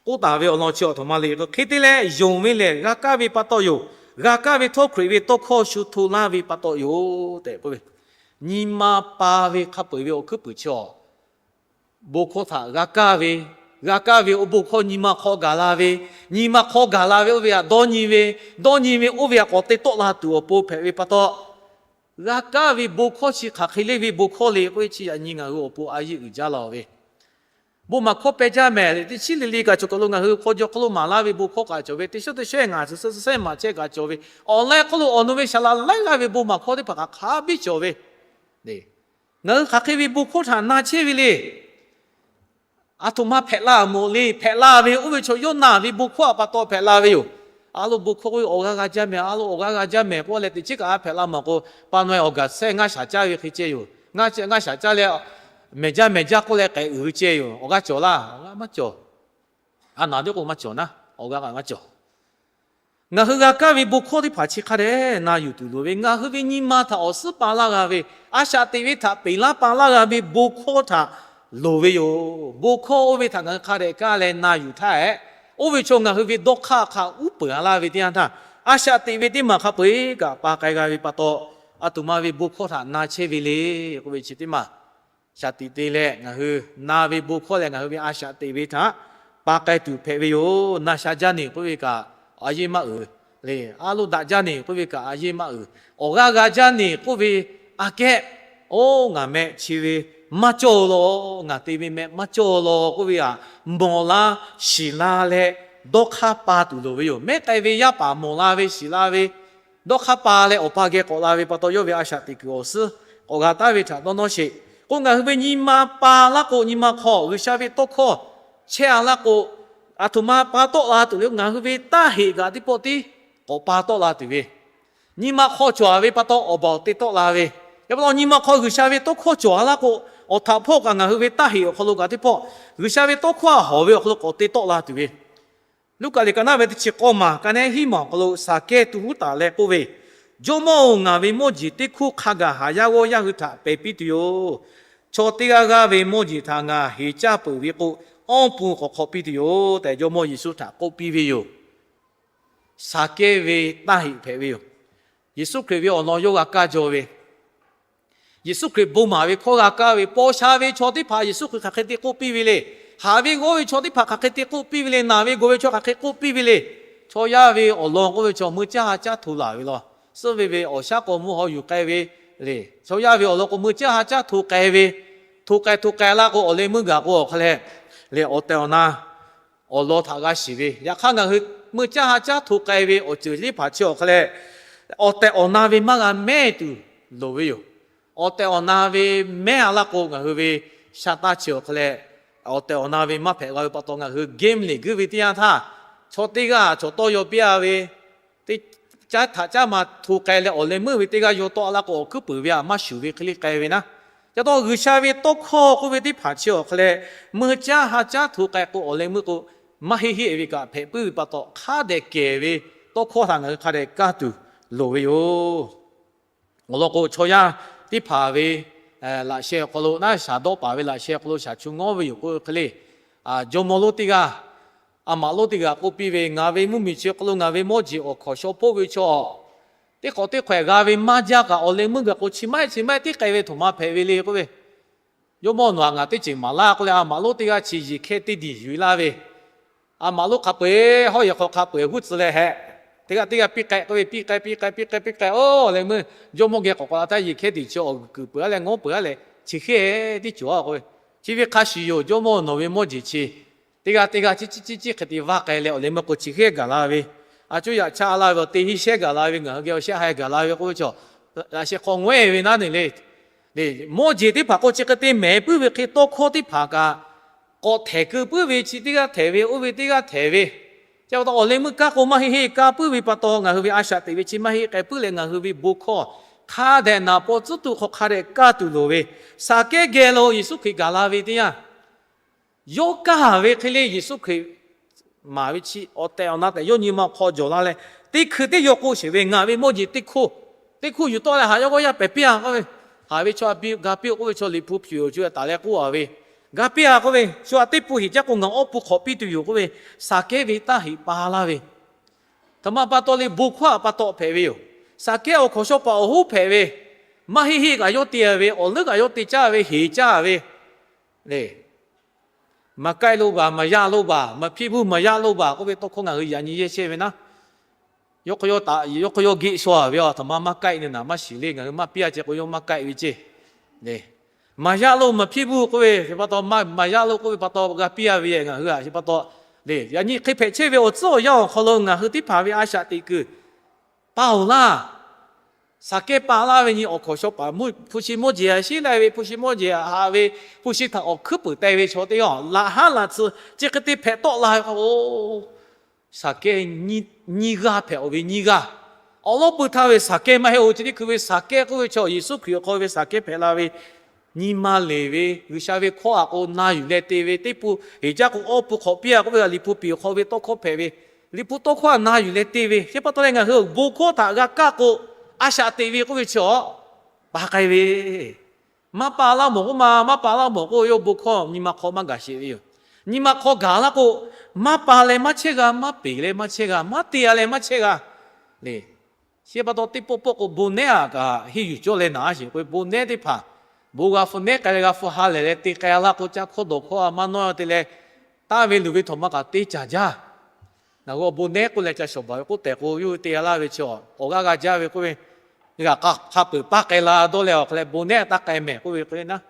k'oˆ taˍ ve awˬ lawn chi a htoꞈ ma le. Hk'e te leh, yonˍ ve lehˬ g'a kaˇ ve pa taw yoˬ. G'a kaˇ ve htawˇ, Hkriꞈ ve tawˇ hkawˇ shu hto laˇ ve pa taw yoˬ tehꞈ k'oˆ ve. Nyi ma pa ve hk'a peu-eˬ ve awˬ hkuiˉ puiˍ chi a bon hkawˇ htaꞈ g'a kaˇ ve, g'a kaˇ ve awˬ bon hkawˇ nyi ma hk'aw gaˬ la ve, nyi ma hk'aw gaˬ la ve oˇ ve htaꞈ dawˇ nyi ve, dawˇ nyi ve oˇ ve htaꞈ k'awꞈ te tawˆ la tuˬ awˬ pon hpehꞈ ve pa taw, g'a kaˇ ve bon hkawˇ chi hk'aˬ hk'e le ve bon hkawˇ le k'oˆ ve chi yaꞈ nyi ngaˬ hui awˬ pon a yeˇ uiˍ jaˇ la ve. Bon maˍ hkawˇ peh jaˇ mehˍ le, teˇ chiˉ le le kaꞈ cawˬ kaˬ lo ngaˬ hui hk'aw jaw hk'aw lo maˍ laˇ ve bon hkawˇ kaꞈ cawˬ ve, teˇ shawˉ teˇ shawˉ ngaˬ suhˍ suhˍ suhˍ sehˉ maˍ chehˇ kaꞈ cawˬ ve, awˬ leh hk'aw lo awˬ nu ve saˍ laˍ laiˉ g'aˇ ve bon maˍ hkawˇ teˇ hpaˍ kaꞈ hk'a biˇ cawˬ ve. Ngaˬ hui hk'aˬ hk'e ve bon hkawˇ htaꞈ na chehˇ ve le. A htoꞈ ma hpehꞈ la mawˬ le. Hpehꞈ la ve oˇ ve chaw Yoˇnaˆ ve bon hkawˇ htaꞈ pa taw hpehꞈ la ve yoˬ. A lo bon hkawˇ k'oˆ ve, awˬ g'aˇ g'a jaˇ mehˍ, a lo awˬ g'aˇ g'a jaˇ mehˍ k'oˆ leh, teꞈ chiˉ kaꞈ a hpehꞈ la mawˬ k'o, pa naweh awˬ gaˬ sehˉ ngaˇ shaˍ caˇ ve hk'e ceh yoˬ. Ngaˇ shaˍ caˇ leh, mehˬ jaˇ mehˬ jaˇ k'oˆ leh k'ehꞈ uiˍ ve ceh yoˬ. Awˬ g'aˇ cawˬ laˇ? Awˬ g'aˇ maˇ cawˬ. A naˍ teˇ k'o maˇ cawˬ naˉ, awˬ g'aˇ kaꞈ maˇ cawˬ. Ngaˬ hui g'a kaˇ ve bon hkawˇ teˇ hpaˍ chi hk'a dehꞈ na yuˬ tuˬ loˍ ve, ngaˬ hui ve nyi ma htaꞈ awˬ suhˉ pa laˇ g'a ve, a shaꞈ teꞈ ve htaꞈ peˬ laˇ pa laˇ g'a ve bon hkawˇ htaꞈ loˍ ve yoˬ. Bon hkawˇ oˇ ve htaꞈ ngaˬ hui hk'a dehꞈ kaˇ leh na yuˬ htaˇ hehꞈ, oˇ ve chaw ngaˬ hui ve dawˇ hk'aˇ hk'a uˉ peunˍ a laˇ ve teˇ yanˇ htaˇ, a shaꞈ teꞈ ve teˇ maˬ hk'a peu-eˬ kaꞈ pa k'ai g'a ve pa taw, a htoꞈ ma ve bon hkawˇ htaꞈ na chehˇ ve le k'oˆ ve chi teˇ maˬ shaˍ tiꞈ te leh, ngaˬ hui na ve bon hkawˇ leh ngaˬ hui ve a shaꞈ teꞈ ve htaꞈ pa k'ai tuˬ hpehꞈ ve yoˬ. Na sha jaˇ neˬ k'oˆ ve kaꞈ a yeˇ maˇ uiˍ le. A lo daꞈ jaˇ neˬ k'oˆ ve kaꞈ a yeˇ maˇ uiˍ. Awˬ g'aˇ g'a jaˇ neˬ k'oˆ ve aꞈ kehˉ, oˇ ngaˬ meh chi ve maˇ cawˇ law, ngaˬ te ve meh maˇ cawˇ law k'oˆ ve htaꞈ mawˬ la, shiˍ la leh, dawˇ hk'aˇ pa tuˬ loˍ ve yoˬ. Mehˉ k'ai ve yaˇ paˍ mawˬ la ve, shiˍ la ve, dawˇ hk'aˇ pa leh awˬ pa geh k'awꞈ la ve pa taw, yawˇ ve a shaꞈ teꞈ kuiˬ awˬ suhˉ k'awꞈ g'a taˉ ve htaꞈ dawˇ nawˇ sheˍ. K'o, ngaˬ hui ve nyi ma pa laˇ k'o, nyi ma hk'aw G'uiˬsha ve tawˇ hkawˇ chehˇ a laˇ k'o, a htoꞈ ma pa tawˆ la tuˬ le, ngaˬ hui ve taˇ heꞈ kaꞈ teˇ pawˆ tiˉ k'awꞈ pa tawˆ la tuˬ ve, nyi ma hk'aw cawˬ ve pa taw awˬ baˬ awˬ te tawˆ la ve, yaꞈ pa taw nyi ma hk'aw G'uiˬsha ve tawˇ hkawˇ cawˬ a laˇ k'o, awˬ htaꞈ hpawˇ kaꞈ ngaˬ hui ve taˇ heꞈ awˬ hk'aw lo kaꞈ teˇ pawˆ G'uiˬsha ve tawˇ hkawˇ a hawˍ ve awˬ hk'aw lo k'awꞈ te tawˆ la tuˬ ve, Luˉkaꞈ liꞈ ka naˉ ve teˇ chi k'awˇ maˬ ka nehˉ hiˉ maˬ awˬ hk'aw lo Saˍkehˇ tu huˉ taˍ leh k'oˆ ve, Jawˇmawˇ-oˬ, ngaˬ ve mawˇ jeˬ teˇ hkoˇ hk'a gaˬ haˍ yaˇ g'awˇ yaˇ hui htaꞈ pehˬ piˇ tuˬ yoˬ. Chaw teˇ g'aˇ g'aˇ ve mawˇ jeˬ htaꞈ ngaˬ heˍ caˇ peuˬ ve k'o, awˇ pu k'awꞈ hk'awꞈ piˇ tuˬ yoˬ tehꞈ Jawˇmawˇ Yeˍsuˆ htaꞈ k'oˆ piˇ ve yoˬ. Saˍkehˇ ve taˇ heꞈ hpehꞈ ve yoˬ. Yeˍsuˆ Hkriꞈ ve awˬ lawn yawˇ g'a kaˇ jaw ve, Yeˍsuˆ Hkriꞈ bon maˍ ve hkawˇ g'a kaˇ ve, paw sha ve chaw teˇ hpaˍ Yeˍsuˆ Hkriꞈ hk'aˬ hk'e te k'oˆ piˇ ve le. Haꞈ ve g'awˇ ve chaw teˇ hpaˍ hk'aˬ hk'e te k'oˆ piˇ ve le. Naˬ ve gawˬ ve chaw hk'aˬ hk'e k'oˆ piˇ ve le. Chaw yaˇ ve awˬ lawn k'oˆ ve chaw meuˇ caˇ ha caˉ hto laˬ ve law. Suhˆ ve ve awˬ shaˉ k'aw mvuhˇ haw yuˬ k'ai ve le. Chaw yaˇ ve awˬ lawn k'o meuˇ caˇ ha caˉ hto k'ai ve, hto k'ai hto k'ai la k'o awˬ leh meuˇ gaˬ k'o awˬ hk'a leh, leh awˬ tehˬ awˬ na awˬ lawn htaꞈ g'a shiˍ ve. Yaꞈ hk'aˇ ngaˬ hui meuˇ caˇ ha caˉ hto k'ai ve awˬ ceuˬ teˇ hpaˍ chi awˬ hk'a leh, awˬ tehˬ awˬ na ve maˇ g'a mehˇ tuˬ loˍ ve yoˬ. Awˬ tehˬ awˬ na ve mehˇ a laˇ k'o ngaˬ hui ve sha taˇ chi awˬ hk'a leh, awˬ tehˬ awˬ na ve maˇ hpehꞈ g'a ve pa taw ngaˬ hui game liꞈ guiˇ ve teˇ yanˇ htaˇ, chaw teˇ g'aˇ chaw tawˇ yaw piˇ a ve, teˇ caˉ htaꞈ caˉ ma hto k'ai leh awˬ leh meuˇ ve teˇ g'aˇ yaw tawˆ a laˇ k'o awˬ hkuiˉ peuˍ ve a maˇ shuˍ ve hk'e le k'ai ve naˉ. Ca taw G'uiˬsha ve tawˇ hkawˇ k'oˆ ve teˇ hpaˍ chi awˬ hk'a leh, meuˇ caˇ ha caˉ hto k'ai k'o awˬ leh meuˇ k'o, maˇ heˆ heˆ ve kaꞈ hpehꞈ puiˉ ve pa taw hk'a dehꞈ kehˬ ve tawˇ hkawˇ htaꞈ ngaˬ hui hk'a dehꞈ kaˇ tuˬ loˍ ve yoˬ. Awˬ lawn k'o chaw yaˇ teˇ hpaˍ ve laꞈ sheh awˬ hk'aw lo naˉ, shaˍ dawˆ paˍ ve laꞈ sheh awˬ hk'aw lo shaˍ chu ngawˉ ve yoˬ k'oˆ ve hk'e le, jawˇmawˇ lonˉ teˇ g'aˇ, a maꞈ lonˉ teˇ g'aˇ k'oˆ piˇ ve, Ngaˬ ve mvuhˇmiˬ chi hk'aw lo ngaˬ ve mawˇ jeˬ awˬ hkawnˍ shaw hpoˆ ve chaw teˇ hk'awꞈ teˇ hk'awꞈ g'a ve maˇ jaˇ kaꞈ awˬ leh meuˇ gaˬ k'o chi maˇ heˆ chi maˇ heˆ tiˉ k'ai ve htoꞈ ma hpehꞈ ve le k'oˆ ve, Jawˇmawˇ nawˬ htaꞈ ngaˬ teˇ ceuˬ maˍ laˇ k'oˆ leh a maꞈ lonˉ teˇ g'aˇ chi yeˬ hkehˇ teˇ diˬ yuˬ laˇ ve, a maꞈ lonˉ hk'a peu-eˬ hawˉ yehˬ hk'aw hk'a peu-eˬ g'uˇ tcuh leh hehꞈ, teˇ g'aˇ teˇ g'aˇ piˇ k'ai k'oˆ ve, piˇ k'ai piˇ k'ai piˇ k'ai piˇ k'ai, oˇ leh meuˇ jawˇmawˇ geh k'awꞈ k'awꞈ la htaˇ yeˬ hkehˇ tiˉ chi awˬ guiˬ kuiˬ peuˬ a leh ngawˉ peuˬ a leh chi hkehˇ tiˉ cawˬ a k'oˆ ve, chi ve hk'a shuˍ yoˬ. Jawˇmawˇ nawˬ ve mawˇ jeˬ chi teˇ g'aˇ teˇ g'aˇ ciˉ ciˉ ciˉ ciˉ hk'e te vaˇ k'ai leh awˬ leh meuˇ k'o chi hkehˇ gaˬ la ve, a cuˇ yaꞈ chaˇ laˇ ve awˬ te hiˇ shehˇ gaˬ la ve, ngaˬ hui geh awˬ shehˆ haiˬ gaˬ la ve k'oˆ ve chaw, laꞈ sheh hk'aw ngawehˇ ve naˉ ne le. Mawˇ jeˬ teˇ hpaˍ k'o chi hk'e te mehˍ puiˉ ve hk'e tawˇ hkawˇ teˇ hpaˍ kaꞈ k'awꞈ htehˍ keu puiˉ ve, chi teˇ g'aˇ htehˍ ve, oˇ ve teˇ g'aˇ htehˍ ve, chi pa taw awˬ leh meuˇ kaˇ k'o maˇ heˆ heˆ kaˇ puiˉ ve pa taw ngaˬ hui ve a shaꞈ teꞈ ve chi maˇ heˆ k'ai puiˉ leh ngaˬ hui ve bon hkawˇ hk'a dehꞈ naˍ paw tcuhˉ tuˬ hk'aw hk'a dehꞈ kaˇ tuˬ loˍ ve, Saˍkehˇ geh lo Yeˍsuˆ Hkriꞈ gaˬ la ve teˇ yanˇ, yawˇ kaˇ ve hk'e le Yeˍsuˆ Hkriꞈ maˍ ve chi awˬ tehˬ awˬ na tehꞈ yawˇ nyi ma hk'aw jawˬ la leh, teˇ hkui teˇ yaw k'o sheˍ ve, Ngaˬ ve mawˇ jeˬ teˇ hkoˇ, teˇ hkoˇ yuˬ tawˆ leh haˍ yaˇ g'awˇ yaˇ pehˬ piˇ a k'oˆ ve, haˍ ve chaw a piˇ ga piˇ-oˬ k'oˆ ve chaw Liꞈ hpu hpfuhˇ-oˬ chi taˍ leh k'oˆ a ve, Ga piˇ a k'oˆ ve, Shu a teˇ pun heˍ jaˇ k'o ngaˬ awˇ pun hk'awꞈ piˇ tuˬ yoˬ k'oˆ ve, Saˍkehˇ ve taˇ heꞈ pa laˇ ve, htaꞈ ma pa taw le bon hkawˇ htaꞈ pa taw hpehꞈ ve yoˬ. Saˍkehˇ awˬ hkawnˍ shaw paˍ awˬ hoˉ hpehꞈ ve, maˇ heˆ heˆ kaꞈ yawˇ te ve, awˬ leuˉ kaꞈ yawˇ te caˇ ve, heˍ caˇ ve le. မၢၵ်ႇကၢႆႉ လုပ်ပါ, မရလုပ်ပါ, မဖြစ်ဘူး မရလုပ်ပါ k'oˆ ve tawˇ hkawˇ ngaˬ hui yaꞈ nyi yehˇ chehˇ ve naˉ, yawˇ hk'aw yawˇ taꞈ, yawˇ hk'aw yawˇ geˆ shaw ve, a htaꞈ ma maˇ ใกล้ ne naˍ maˇ shiˍ le, ngaˬ hui maˇ piˇ a ceh k'o yawˇ maˇ ใกล้ ve ceˇ. Mrya lo mrphiˇ buˇ k'oˆ ve pa taw, mrya lo k'oˆ ve pa taw g'a piˇ a ve ngaˬ hui a chi pa taw, yaꞈ nyi hk'e hpehꞈ chehˇ ve awˬ tcuhˉ awˬ yanˇ awˬ hk'aw lo ngaˬ hui teˇ hpaˍ ve a shaꞈ teꞈ kuiˬ pa-oˬ laˇ. Saˍkehˇ pa laˇ ve nyi awˬ hkawnˍ shaw paˍ, hpu shi mawˇ jeˬ a shiˉ lai ve, hpu shi mawˇ jeˬ a haꞈ ve, hpu shi htaꞈ awˬ hkuiˉ peunˍ teh ve chaw teˇ g'aˇ laꞈ haˉ laꞈ tsuhˇ chi hk'e te hpehꞈ tawˆ la ve k'o, Saˍkehˇ nyiˇ g'aˇ hpehꞈ-oˬ ve nyiˇ g'aˇ. Awˬ lawn pui htaˇ ve Saˍkehˇ maˇ heˆ-oˬ, chi teˇ hkui ve Saˍkehˇ k'oˆ ve chaw Yeˍsuˆ Hkriꞈ awˬ hk'aw ve Saˍkehˇ hpehꞈ la ve, nyi ma leˬ ve, G'uiˬsha ve hkawˇ htaꞈ k'o na yuˬ leh te ve, teˇ pun heˍ jaˇ k'o awˇ pun hk'awꞈ piˇ a k'oˆ ve, Liꞈ hpu piˍ awˬ hk'aw ve tawˇ hkawˇ hpehꞈ ve, Liꞈ hpu tawˇ hkawˇ htaꞈ na yuˬ leh te ve, chi pa taw leh ngaˬ hui bon hkawˇ htaꞈ g'a kaˇ k'o, a shaꞈ teꞈ ve k'oˆ ve chi awˬ pa k'ai ve. Maˇ pa laˇ mawˬ k'oˆ ma, maˇ pa laˇ mawˬ k'oˆ ve, yawˇ bon hkawˇ nyi ma hk'aw maˇ gaˬ sheˍ ve yoˬ. Nyi ma hk'aw gaˬ laˇ k'o, maˇ pa leh maˇ chehˇ g'a, maˇ peˍ leh maˇ chehˇ g'a, maˇ te a leh maˇ chehˇ g'a le. Chi pa taw teˇ pawˆ pawˆ k'o bon nehˉ a kaꞈ henˇ yuˬ cawˇ leh naˍ a sheˍ k'o, bon nehˉ teˇ hpaˍ bon g'a hpu nehˉ k'ai leh g'a hpu ha lehˬ leh te k'ai a laˇ k'o, caˇ hkawˇ dawˬ hkawˇ a maˇ nawˇ te leh, taˇ ve luˬ ve htaꞈ ma kaꞈ te caˍ jaˇ. Ngaˬ hui awˬ bon nehˉ k'oˆ leh ca shawˍ baˬ ve k'oˆ tehꞈ k'o, yawˇ hui te g'a laˇ ve chi awˬ g'aˇ g'a jaˇ ve k'oˆ ve, g'aꞈ hk'a peuˬ paˇ k'ai la dawˇ leh awˬ hk'a leh bon nehˉ taˇ k'ai mehˍ k'oˆ ve k'o naˉ,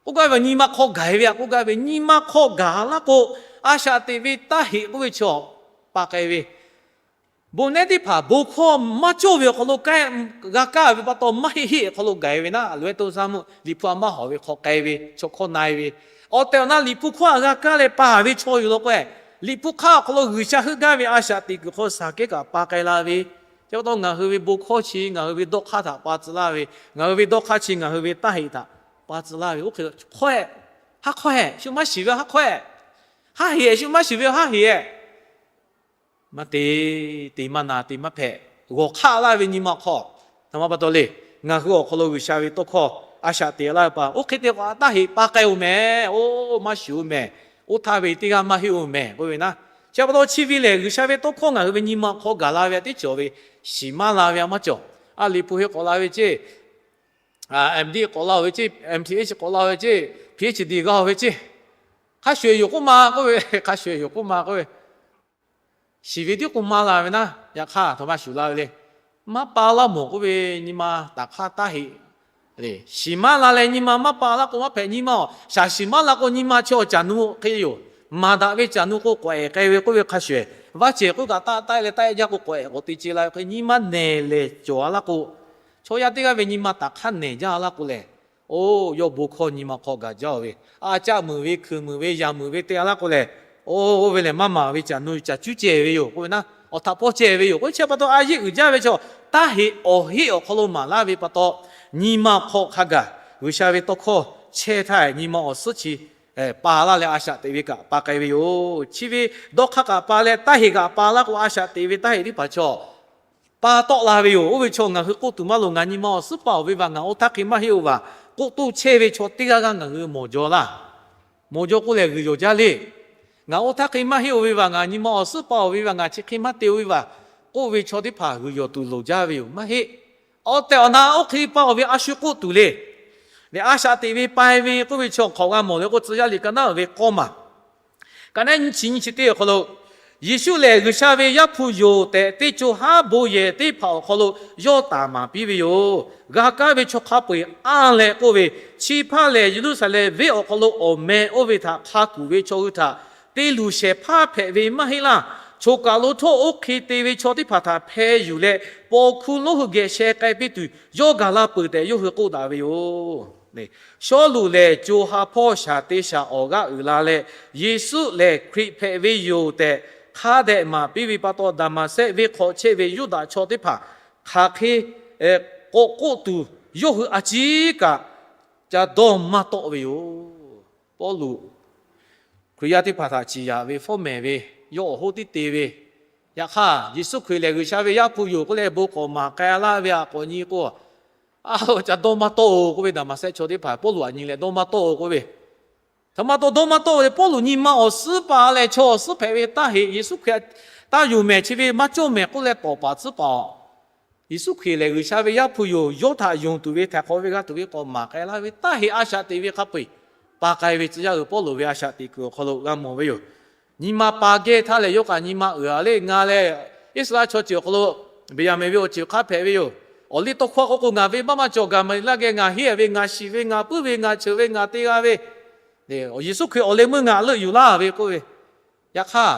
k'oˆ gaˇ ve nyi ma hk'aw gaˬ ve a k'oˆ gaˇ ve, nyi ma hk'aw gaˬ laˇ k'o, a shaꞈ teꞈ ve taˇ heꞈ k'oˆ ve chi awˬ pa k'ai ve. Bon nehˉ teˇ hpaˍ bon hkawˇ maˇ cawˇ ve awˬ hk'aw lo g'a kaˇ ve pa taw, maˇ heˆ heˆ awˬ hk'aw lo gaˬ-e ve naˉ, a loꞈ-ehˉ toˇ zaˇ meuˆ Liꞈ hpu a maˇ hawˍ ve hk'aw k'ai ve, chaw hkawˇ na-e ve, awˬ tehˬ awˬ na Liꞈ hpu hkawˇ htaꞈ g'a kaˇ leh pa ve chaw yoˬ law k'o, Liꞈ hpu hk'aˇ awˬ hk'aw lo G'uiˬsha heuˆ gaˇ ve a shaꞈ teꞈ kuiˬ hk'aw Saˍkehˇ kaꞈ pa k'ai la ve Chi pa taw ngaˬ hui ve bon hkawˇ chi ngaˬ hui ve dawˇ hk'aˇ htaꞈ pa tcuh laˇ ve, ngaˬ hui ve dawˇ hk'aˇ chi ngaˬ hui ve taˇ heꞈ htaꞈ pa tcuh laˇ ve, oˇ hk'e hk'awehˆ, haˉ hk'awehˆ, shu maˇ shiˍ ve haˉ hk'awehˆ, haˉ heꞈ, shu maˇ shiˍ ve haˉ heꞈ. Maˇ te, te maˇ na, te maˇ hpehꞈ, g'awˬ hk'aˆ laˇ ve nyi ma awˬ hk'aw. Htaꞈ ma pa taw le, ngaˬ hui awˬ hk'aw lo G'uiˬsha ve tawˇ hkawˇ a shaꞈ teꞈ laˇ ve pa, oˇ hk'e te k'o a taˇ heꞈ pa k'ai-oˬ mehˍ, oˇ maˇ shuˍ-oˬ mehˍ, oˇ htaˇ ve teˇ g'aˇ maˇ heˆ-oˬ mehˍ k'oˆ ve naˉ. Chi pa taw chi ve lehˬ, G'uiˬsha ve tawˇ hkawˇ ngaˬ hui ve nyi ma awˬ hk'aw gaˬ la ve a teˇ cawˬ ve, shiˍ maˇ la ve a maˇ cawˬ. A liꞈ hpu hk'e k'awꞈ la ve ceˇ, M D k'awꞈ la-oˬ ve ceˇ, M Th k'awꞈ la-oˬ ve ceˇ, Ph D g'a-oˬ ve ceˇ, hk'a shuˍ shuˍ yoˬ k'oˆ ma k'oˆ ve, hk'a shuˍ shuˍ yoˬ k'oˆ ma k'oˆ ve, shiˍ ve tiˉ k'oˆ maˇ la ve naˉ, yaꞈ hk'aˇ htaꞈ maˇ shuˍ la ve le. Maˇ pa laˇ mawˬ k'oˆ ve nyi ma taꞈ hk'aˇ taˇ heꞈ le. Shiˍ maˇ la leh nyi ma maˇ pa laˇ k'o maˇ hpehꞈ. Nyi ma awˬ shaˍ shiˍ maˇ la k'o nyi ma chi awˬ caˬ nu hk'e yoˬ. Maˍ daꞈ ve caˬ nu k'o k'awꞈ ehˍ k'ai ve k'oˆ ve hk'a shuˍ shuˍ, vaˇ cehˬ k'oˆ kaꞈ taˆ taˆ leh taˆ jaˇ k'o k'awꞈ ehˍ k'awꞈ te ce la ve hk'e nyi ma nehˬ lehˬ cawˬ-a laˇ k'o, chaw yaˇ teˇ g'aˇ ve nyi ma taꞈ hk'aˇ nehˬ jaˇ laˇ k'o lehˬ, oˇ yawˇ bon hkawˇ nyi ma hk'aw gaˬ jaˇ-oˬ ve, a caˆ muiˬ ve, hkui muiˬ ve, yaꞈ muiˬ ve te-a laˇ k'o lehˬ, oˇ oˇ ve lehˬ maˇ maˍ ve caˬ nu caˬ cuˉ ceh ve yoˬ k'oˆ ve naˉ, awˬ htaꞈ pawˇ ceh ve yoˬ k'o, chi pa taw a yeˆ uiˍ jaˇ ve chaw, taˇ heꞈ awˬ heˆ awˬ hk'aw lo maˍ laˇ ve pa taw, nyi ma hk'aw hk'a gaˬ G'uiˬsha ve tawˇ hkawˇ chehˇ htaˇ nyi ma awˬ suhˉ chi pa laˇ leh a shaꞈ teꞈ ve kaꞈ pa k'ai ve yoˬ. Chi ve dawˇ hk'aˇ kaꞈ pa leh taˇ heꞈ kaꞈ pa laˇ k'o, a shaꞈ teꞈ ve taˇ heꞈ teˇ hpaˍ chaw pa tawˆ la ve yoˬ. Oˇ ve chaw ngaˬ hui k'oˆ tuˬ maˇ loˍ. Ngaˬ nyi ma awˬ suhˉ pa-oˬ ve vaˬ, ngaˬ oˇ htaˇ hk'e maˇ heˆ-oˬ vaˬ k'oˆ toˇ chehˇ ve chaw teˇ g'aˇ g'aˇ ngaˬ hui mawˬ jaw laˇ. Mawˬ jaw k'oˆ lehˬ g'uiˬ yawˬ jaˇ le. Ngaˬ oˇ htaˇ hk'e maˇ heˆ-oˬ ve vaˬ, ngaˬ nyi ma awˬ suhˉ pa-oˬ ve vaˬ, ngaˬ chi hk'e maˇ te-oˬ ve vaˬ k'oˆ ve chaw teˇ hpaˍ g'uiˬ yawˬ tuˬ loˍ jaˇ ve yoˬ. Maˇ heˆ. Awˬ tehˬ awˬ na oˇ hk'e pa-oˬ ve a shu k'oˆ tuˬ le. Lehˬ a shaꞈ teꞈ ve pai ve k'oˆ ve chaw hk'awꞈ g'a mawˬ le k'o, tcuh yaˇ liꞈ ka naˉ uiˍ ve k'awˇ maˬ ka naˉ nyiˇ chi nyiˇ chi teˇ awˬ hk'aw lo, Yeˍsuˆ lehˬ G'uiˬsha ve Yaˇ hpu yoˬ tehꞈ teˇ co haˉ bon yehˬ teˇ hpaˍ awˬ hk'aw lo yawˇ taˍ maˍ piˇ ve yoˬ. G'a kaˇ ve chaw hk'a peu-eˬ anˇ leh k'oˆ ve, Chi hpaˇ lehˬ Yeˍruˆsaˍlehnˍ venˇ awˬ hk'aw lo awˬ meh oˇ ve htaꞈ hk'a kuˬ ve chaw hui htaꞈ te luˬ shehˍ hpaˇ hpehꞈ ve maˇ heˆ laˇ. Choˬ kaˬ lo htawˇ oˇ hk'e te ve chaw teˇ hpaˍ htaꞈ hpeh yuˬ leh, paw hkuˇ lonˉ hui geh sheh k'ai piˇ tuˬ yawˇ gaˬ la peuˬ tehꞈ yawˇ hui k'oˆ daꞈ ve yoˬ. Shawˉluꞈ lehˬ co ha hpawˇ shaˍ te shaˍ awˬ g'aˇ uiˍ la leh, Yeˍsuˆ lehˬ Hkriꞈ hpehꞈ ve yoˬ tehꞈ hk'a dehꞈ maˍ piˇ ve pa taw, Daˍmaˍsehˆ venˇ hk'aw chehˇ ve Yuˇdaꞈ chaw teˇ hpaˍ hk'aˬ hk'e k'awꞈ k'oˆ tuˬ, yawˇ hui a ciˉ kaꞈ ca dawˇ maˇ tawˆ ve yoˬ. Pawˇluꞈ Hkriꞈ yaˇ teˇ hpaˍ htaꞈ ciˍ yanˍ ve fawˉ mehˍ ve, yawˇ awˬ hoˉ tiˉ te ve, yaꞈ hk'aˇ Yeˍsuˆ Hkriꞈ lehˬ G'uiˬsha ve Yaˇ hpu yoˬ k'oˆ leh bon k'awꞈ maˍ k'ai laˇ ve a k'awꞈ nyi k'o, a, ca dawˇ maˇ tawˆ-oˬ k'oˆ ve Daˍmaˍsehˆ chaw teˇ hpaˍ Pawˇluꞈ aꞈ nyi leh dawˇ maˇ tawˆ-oˬ k'oˆ ve, htaꞈ ma taw dawˇ maˇ tawˆ-oˬ le. Pawˇluꞈ nyi ma awˬ suhˉ pa leh chaw awˬ suhˉ hpehꞈ ve taˇ heꞈ, Yeˍsuˆ Hkriꞈ taˇ yonˍ mehˍ, chi ve maˇ cawˇ mehˍ k'oˆ leh tawˍ paˍ tcuhˉ paˍ-oˬ, Yeˍsuˆ Hkriꞈ lehˬ G'uiˬsha ve Yaˇ hpu yoˬ, yawˇ htaꞈ yonˍ tuˬ ve htaiˍ hk'awꞈ ve g'a tuˬ ve k'awꞈ maˍ k'ai laˇ ve taˇ heꞈ a shaꞈ teꞈ ve hk'a peu-eˬ pa k'ai ve tcuh yaˇ uiˍ Pawˇluꞈ ve a shaꞈ teꞈ kuiˬ awˬ hk'aw lo g'a mawˬ ve yoˬ. Nyi ma pa gehˇ htaˇ lehˬ, yawˇ kaꞈ nyi ma uiˍ-a le. Ngaˬ lehˬ Iˉsaˍreˍlaˆ chaw ceuˬ awˬ hk'aw lo Beˍyaˍmenˍ ve awˬ ceuˬ hk'aˇ hpehꞈ ve yoˬ. Awˬ liˇ tawˇ hkawˇ k'oˆ k'o, ngaˬ venˇbaˆ maˇ cawˬ, Gaˍmaˍliˍlaˆ geh ngaˬ henˇ ve, ngaˬ shiˍ ve, ngaˬ puiˉ ve, ngaˬ cheuˬ ve, ngaˬ te g'a ve, Yeˍsuˆ Hkriꞈ awˬ leh meuˇ ngaˬ leuˆ yuˬ laˇ ve k'oˆ ve. Yaꞈ hk'aˇ,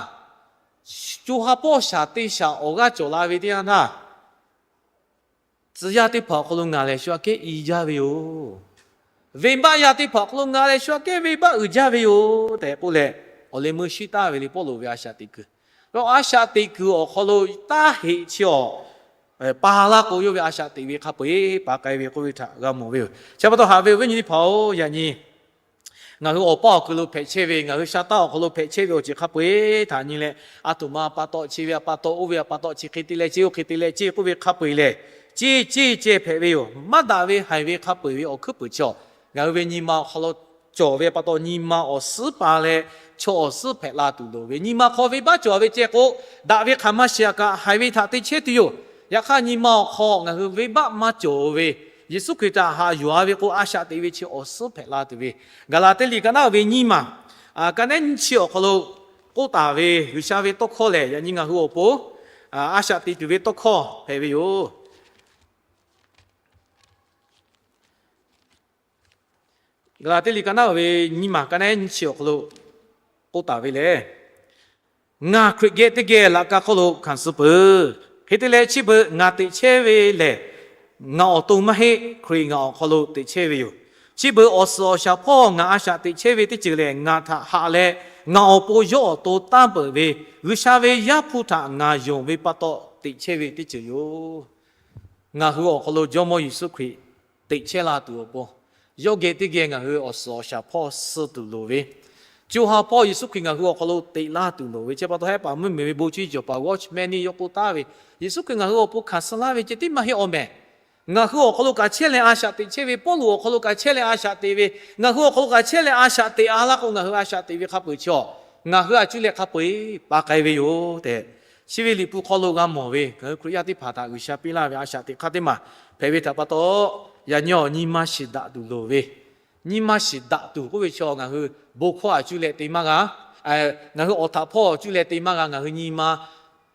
co ha hpawˇ shaˍ te shaˍ awˬ g'aˇ cawˬ la ve teˇ yanˇ htaˇ, tcuh yaˇ teˇ hpaˍ awˬ hk'aw lo ngaˬ lehˬ shu aꞈ kehˉ i jaˇ ve yoˬ. Venˇbaˆ yaˇ teˇ hpaˍ awˬ hk'aw lo ngaˬ lehˬ shu aꞈ kehˉ venˇbaˆ uiˍ jaˇ ve yoˬ tehꞈ k'oˆ leh, awˬ leh meuˇ shiˉ taˍ ve le. Pawˇluꞈ ve a shaꞈ teꞈ kuiˬ, a shaꞈ teꞈ kuiˬ awˬ hk'aw lo taˇ heꞈ chi awˬ pa laˇ k'o, yawˇ ve a shaꞈ teꞈ ve hk'a peu-eˬ pa k'ai ve k'oˆ ve htaꞈ g'a mawˬ ve yoˬ. Chi pa taw haꞈ ve awˬ viˉ nyi teˇ hpaˍ-oˬ, yaꞈ nyi ngaˬ hui awˬ paˇ awˬ kuiˬ lo hpehꞈ chehˇ ve, ngaˬ hui sha taˇ awˬ hk'aw lo hpehꞈ chehˇ ve awˬ ceuˬ hk'a peu-eˬ htaꞈ nyi leh, a htoꞈ ma pa taw chi ve, a pa taw oˇ ve, a pa taw chi hk'e te leh ceˇ, oˇ hk'e te leh ceˇ k'oˆ ve hk'a peu-eˬ lehˬ, ceˇ ceˇ ceh hpehꞈ ve yoˬ. Maˇ daꞈ ve haiˬ ve hk'a peu-eˬ ve awˬ hkuiˉ puiˍ chi awˬ ngaˬ hui ve nyi ma awˬ hk'aw lo cawˬ ve pa taw, nyi ma awˬ suhˉ pa leh chaw awˬ suhˉ hpehꞈ la tuˬ loˍ ve, nyi ma hk'aw venˇbaˆ cawˬ ve ceh k'o, daꞈ ve hk'aˬ ma shiˍ-a kaꞈ haiˬ ve htaꞈ te chehˇ tuˬ yoˬ. Yaꞈ hk'aˇ, nyi ma awˬ hk'aw ngaˬ hui venˇbaˆ maˇ cawˬ ve, Yeˍsuˆ Hkriꞈ htaꞈ haꞈ yuˬ-a ve k'o, a shaꞈ teꞈ ve chi awˬ suhˉ hpehꞈ la tuˬ ve, Gaˍlaˍtiˆ liꞈ ka naˉ uiˍ ve nyiˇ maˬ, ka naˉ nyiˇ chi awˬ hk'aw lo k'oˆ taˍ ve G'uiˬsha ve tawˇ hkawˇ lehˬ, yaꞈ nyi ngaˬ hui awˬ pon a shaꞈ teꞈ tuˬ ve tawˇ hkawˇ hpehꞈ ve yoˬ. Gaˍlaˍtiˆ liꞈ ka naˉ uiˍ ve nyiˇ maˬ ka naˉ nyiˇ chi awˬ hk'aw lo k'oˆ taˍ ve lehˬ, ngaˬ Hkriꞈ geh teˇ geh laꞈ ka hk'oˆ lo hkanˍ suh peuˬ. Hk'e te leh, chi beuꞈ ngaˬ teꞈ chehˇ ve lehˬ, ngaˬ awˬ to maˇ heˆ, Hkriꞈ ngaˬ awˬ hk'aw lo teꞈ chehˇ ve yoˬ. Chi beuꞈ awˬ suhˍ awˬ shaˍ hpawˇ ngaˬ a shaꞈ teꞈ chehˇ ve teˇ ceuˬ lehˬ, ngaˬ htaꞈ haꞈ leh ngaˬ awˬ pon yawˇ awˬ to tanˇ peuˬ ve G'uiˬsha ve Yaˇ hpu htaꞈ ngaˬ yonˍ ve pa taw, teꞈ chehˇ ve teˇ ceuˬ yoˬ. Ngaˬ hui awˬ hk'aw lo Jawˇmawˇ Yeˍsuˆ Hkriꞈ teꞈ chehˇ la tuˬ awˬ pon, yawˇ geh teˇ geh ngaˬ hui awˬ suhˍ awˬ shaˍ hpawˇ suh tuˬ loˍ ve, co ha hpawˇ Yeˍsuˆ Hkriꞈ ngaˬ hui awˬ hk'aw lo teꞈ laˇ tuˬ loˍ ve. Chi pa taw, hehˉ paˍ mvuhˇmiˬ ve bon chi cawˬ paˍ watchman nyi yawˇ k'oˆ taˍ ve, Yeˍsuˆ Hkriꞈ ngaˬ hui awˬ pon hkanˍ suh laˇ ve ceh tiˉ maˇ heˆ awˬ mehˍ. Ngaˬ hui awˬ hk'aw lo kaꞈ chehˇ leh a shaꞈ teꞈ chehˇ ve, Pawˇluꞈ awˬ hk'aw lo kaꞈ chehˇ leh a shaꞈ teꞈ ve, ngaˬ hui awˬ hk'aw lo kaꞈ chehˇ leh a shaꞈ teꞈ a laˇ k'o, ngaˬ hui a shaꞈ teꞈ ve hk'a peu-eˬ chi awˬ, ngaˬ hui a cuˇ leh hk'a peu-eˬ pa k'ai ve yoˬ tehꞈ, chi ve Liꞈ hpu hk'aw lo g'a mawˬ ve, ngaˬ hui Hkriꞈ yaˇ teˇ hpaˍ htaꞈ G'uiˬsha piˇ laˇ ve a shaꞈ teꞈ hk'aˇ teˇ maˬ hpehꞈ ve htaꞈ pa taw, yaꞈ nyi awˬ nyi ma shiˍ daꞈ tuˬ loˍ ve. Nyi ma shiˍ daꞈ tuˬ k'oˆ ve chi awˬ, ngaˬ hui bon hkawˇ a cuˇ leh te maˇ g'a, ngaˬ hui awˬ htaꞈ hpawˇ a cuˇ leh te maˇ g'a. Ngaˬ hui nyi ma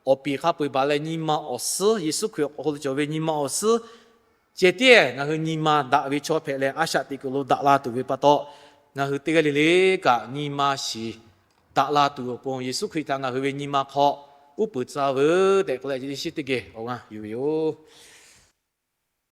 awˬ piˍ hk'a peu-eˬ baˬ leh nyi ma awˬ suhˉ, Yeˍsuˆ Hkriꞈ awˬ hk'aw lo cawˬ ve nyi ma awˬ suhˉ ceh tiˉ ngaˬ hui nyi ma daꞈ ve chaw hpehꞈ leh a shaꞈ teꞈ kuiˬ lo daꞈ la tuˬ ve pa taw, ngaˬ hui teˇ g'aˇ le le kaꞈ nyi ma shiˍ daꞈ la tuˬ awˬ pon Yeˍsuˆ Hkriꞈ htaꞈ ngaˬ hui ve nyi ma hk'aw uˉ peunˍ tcuh veuˬ tehꞈ k'oˆ leh, chi teˇ shiˉ teˇ geh awˬ g'aˇ yuˬ ve yoˬ.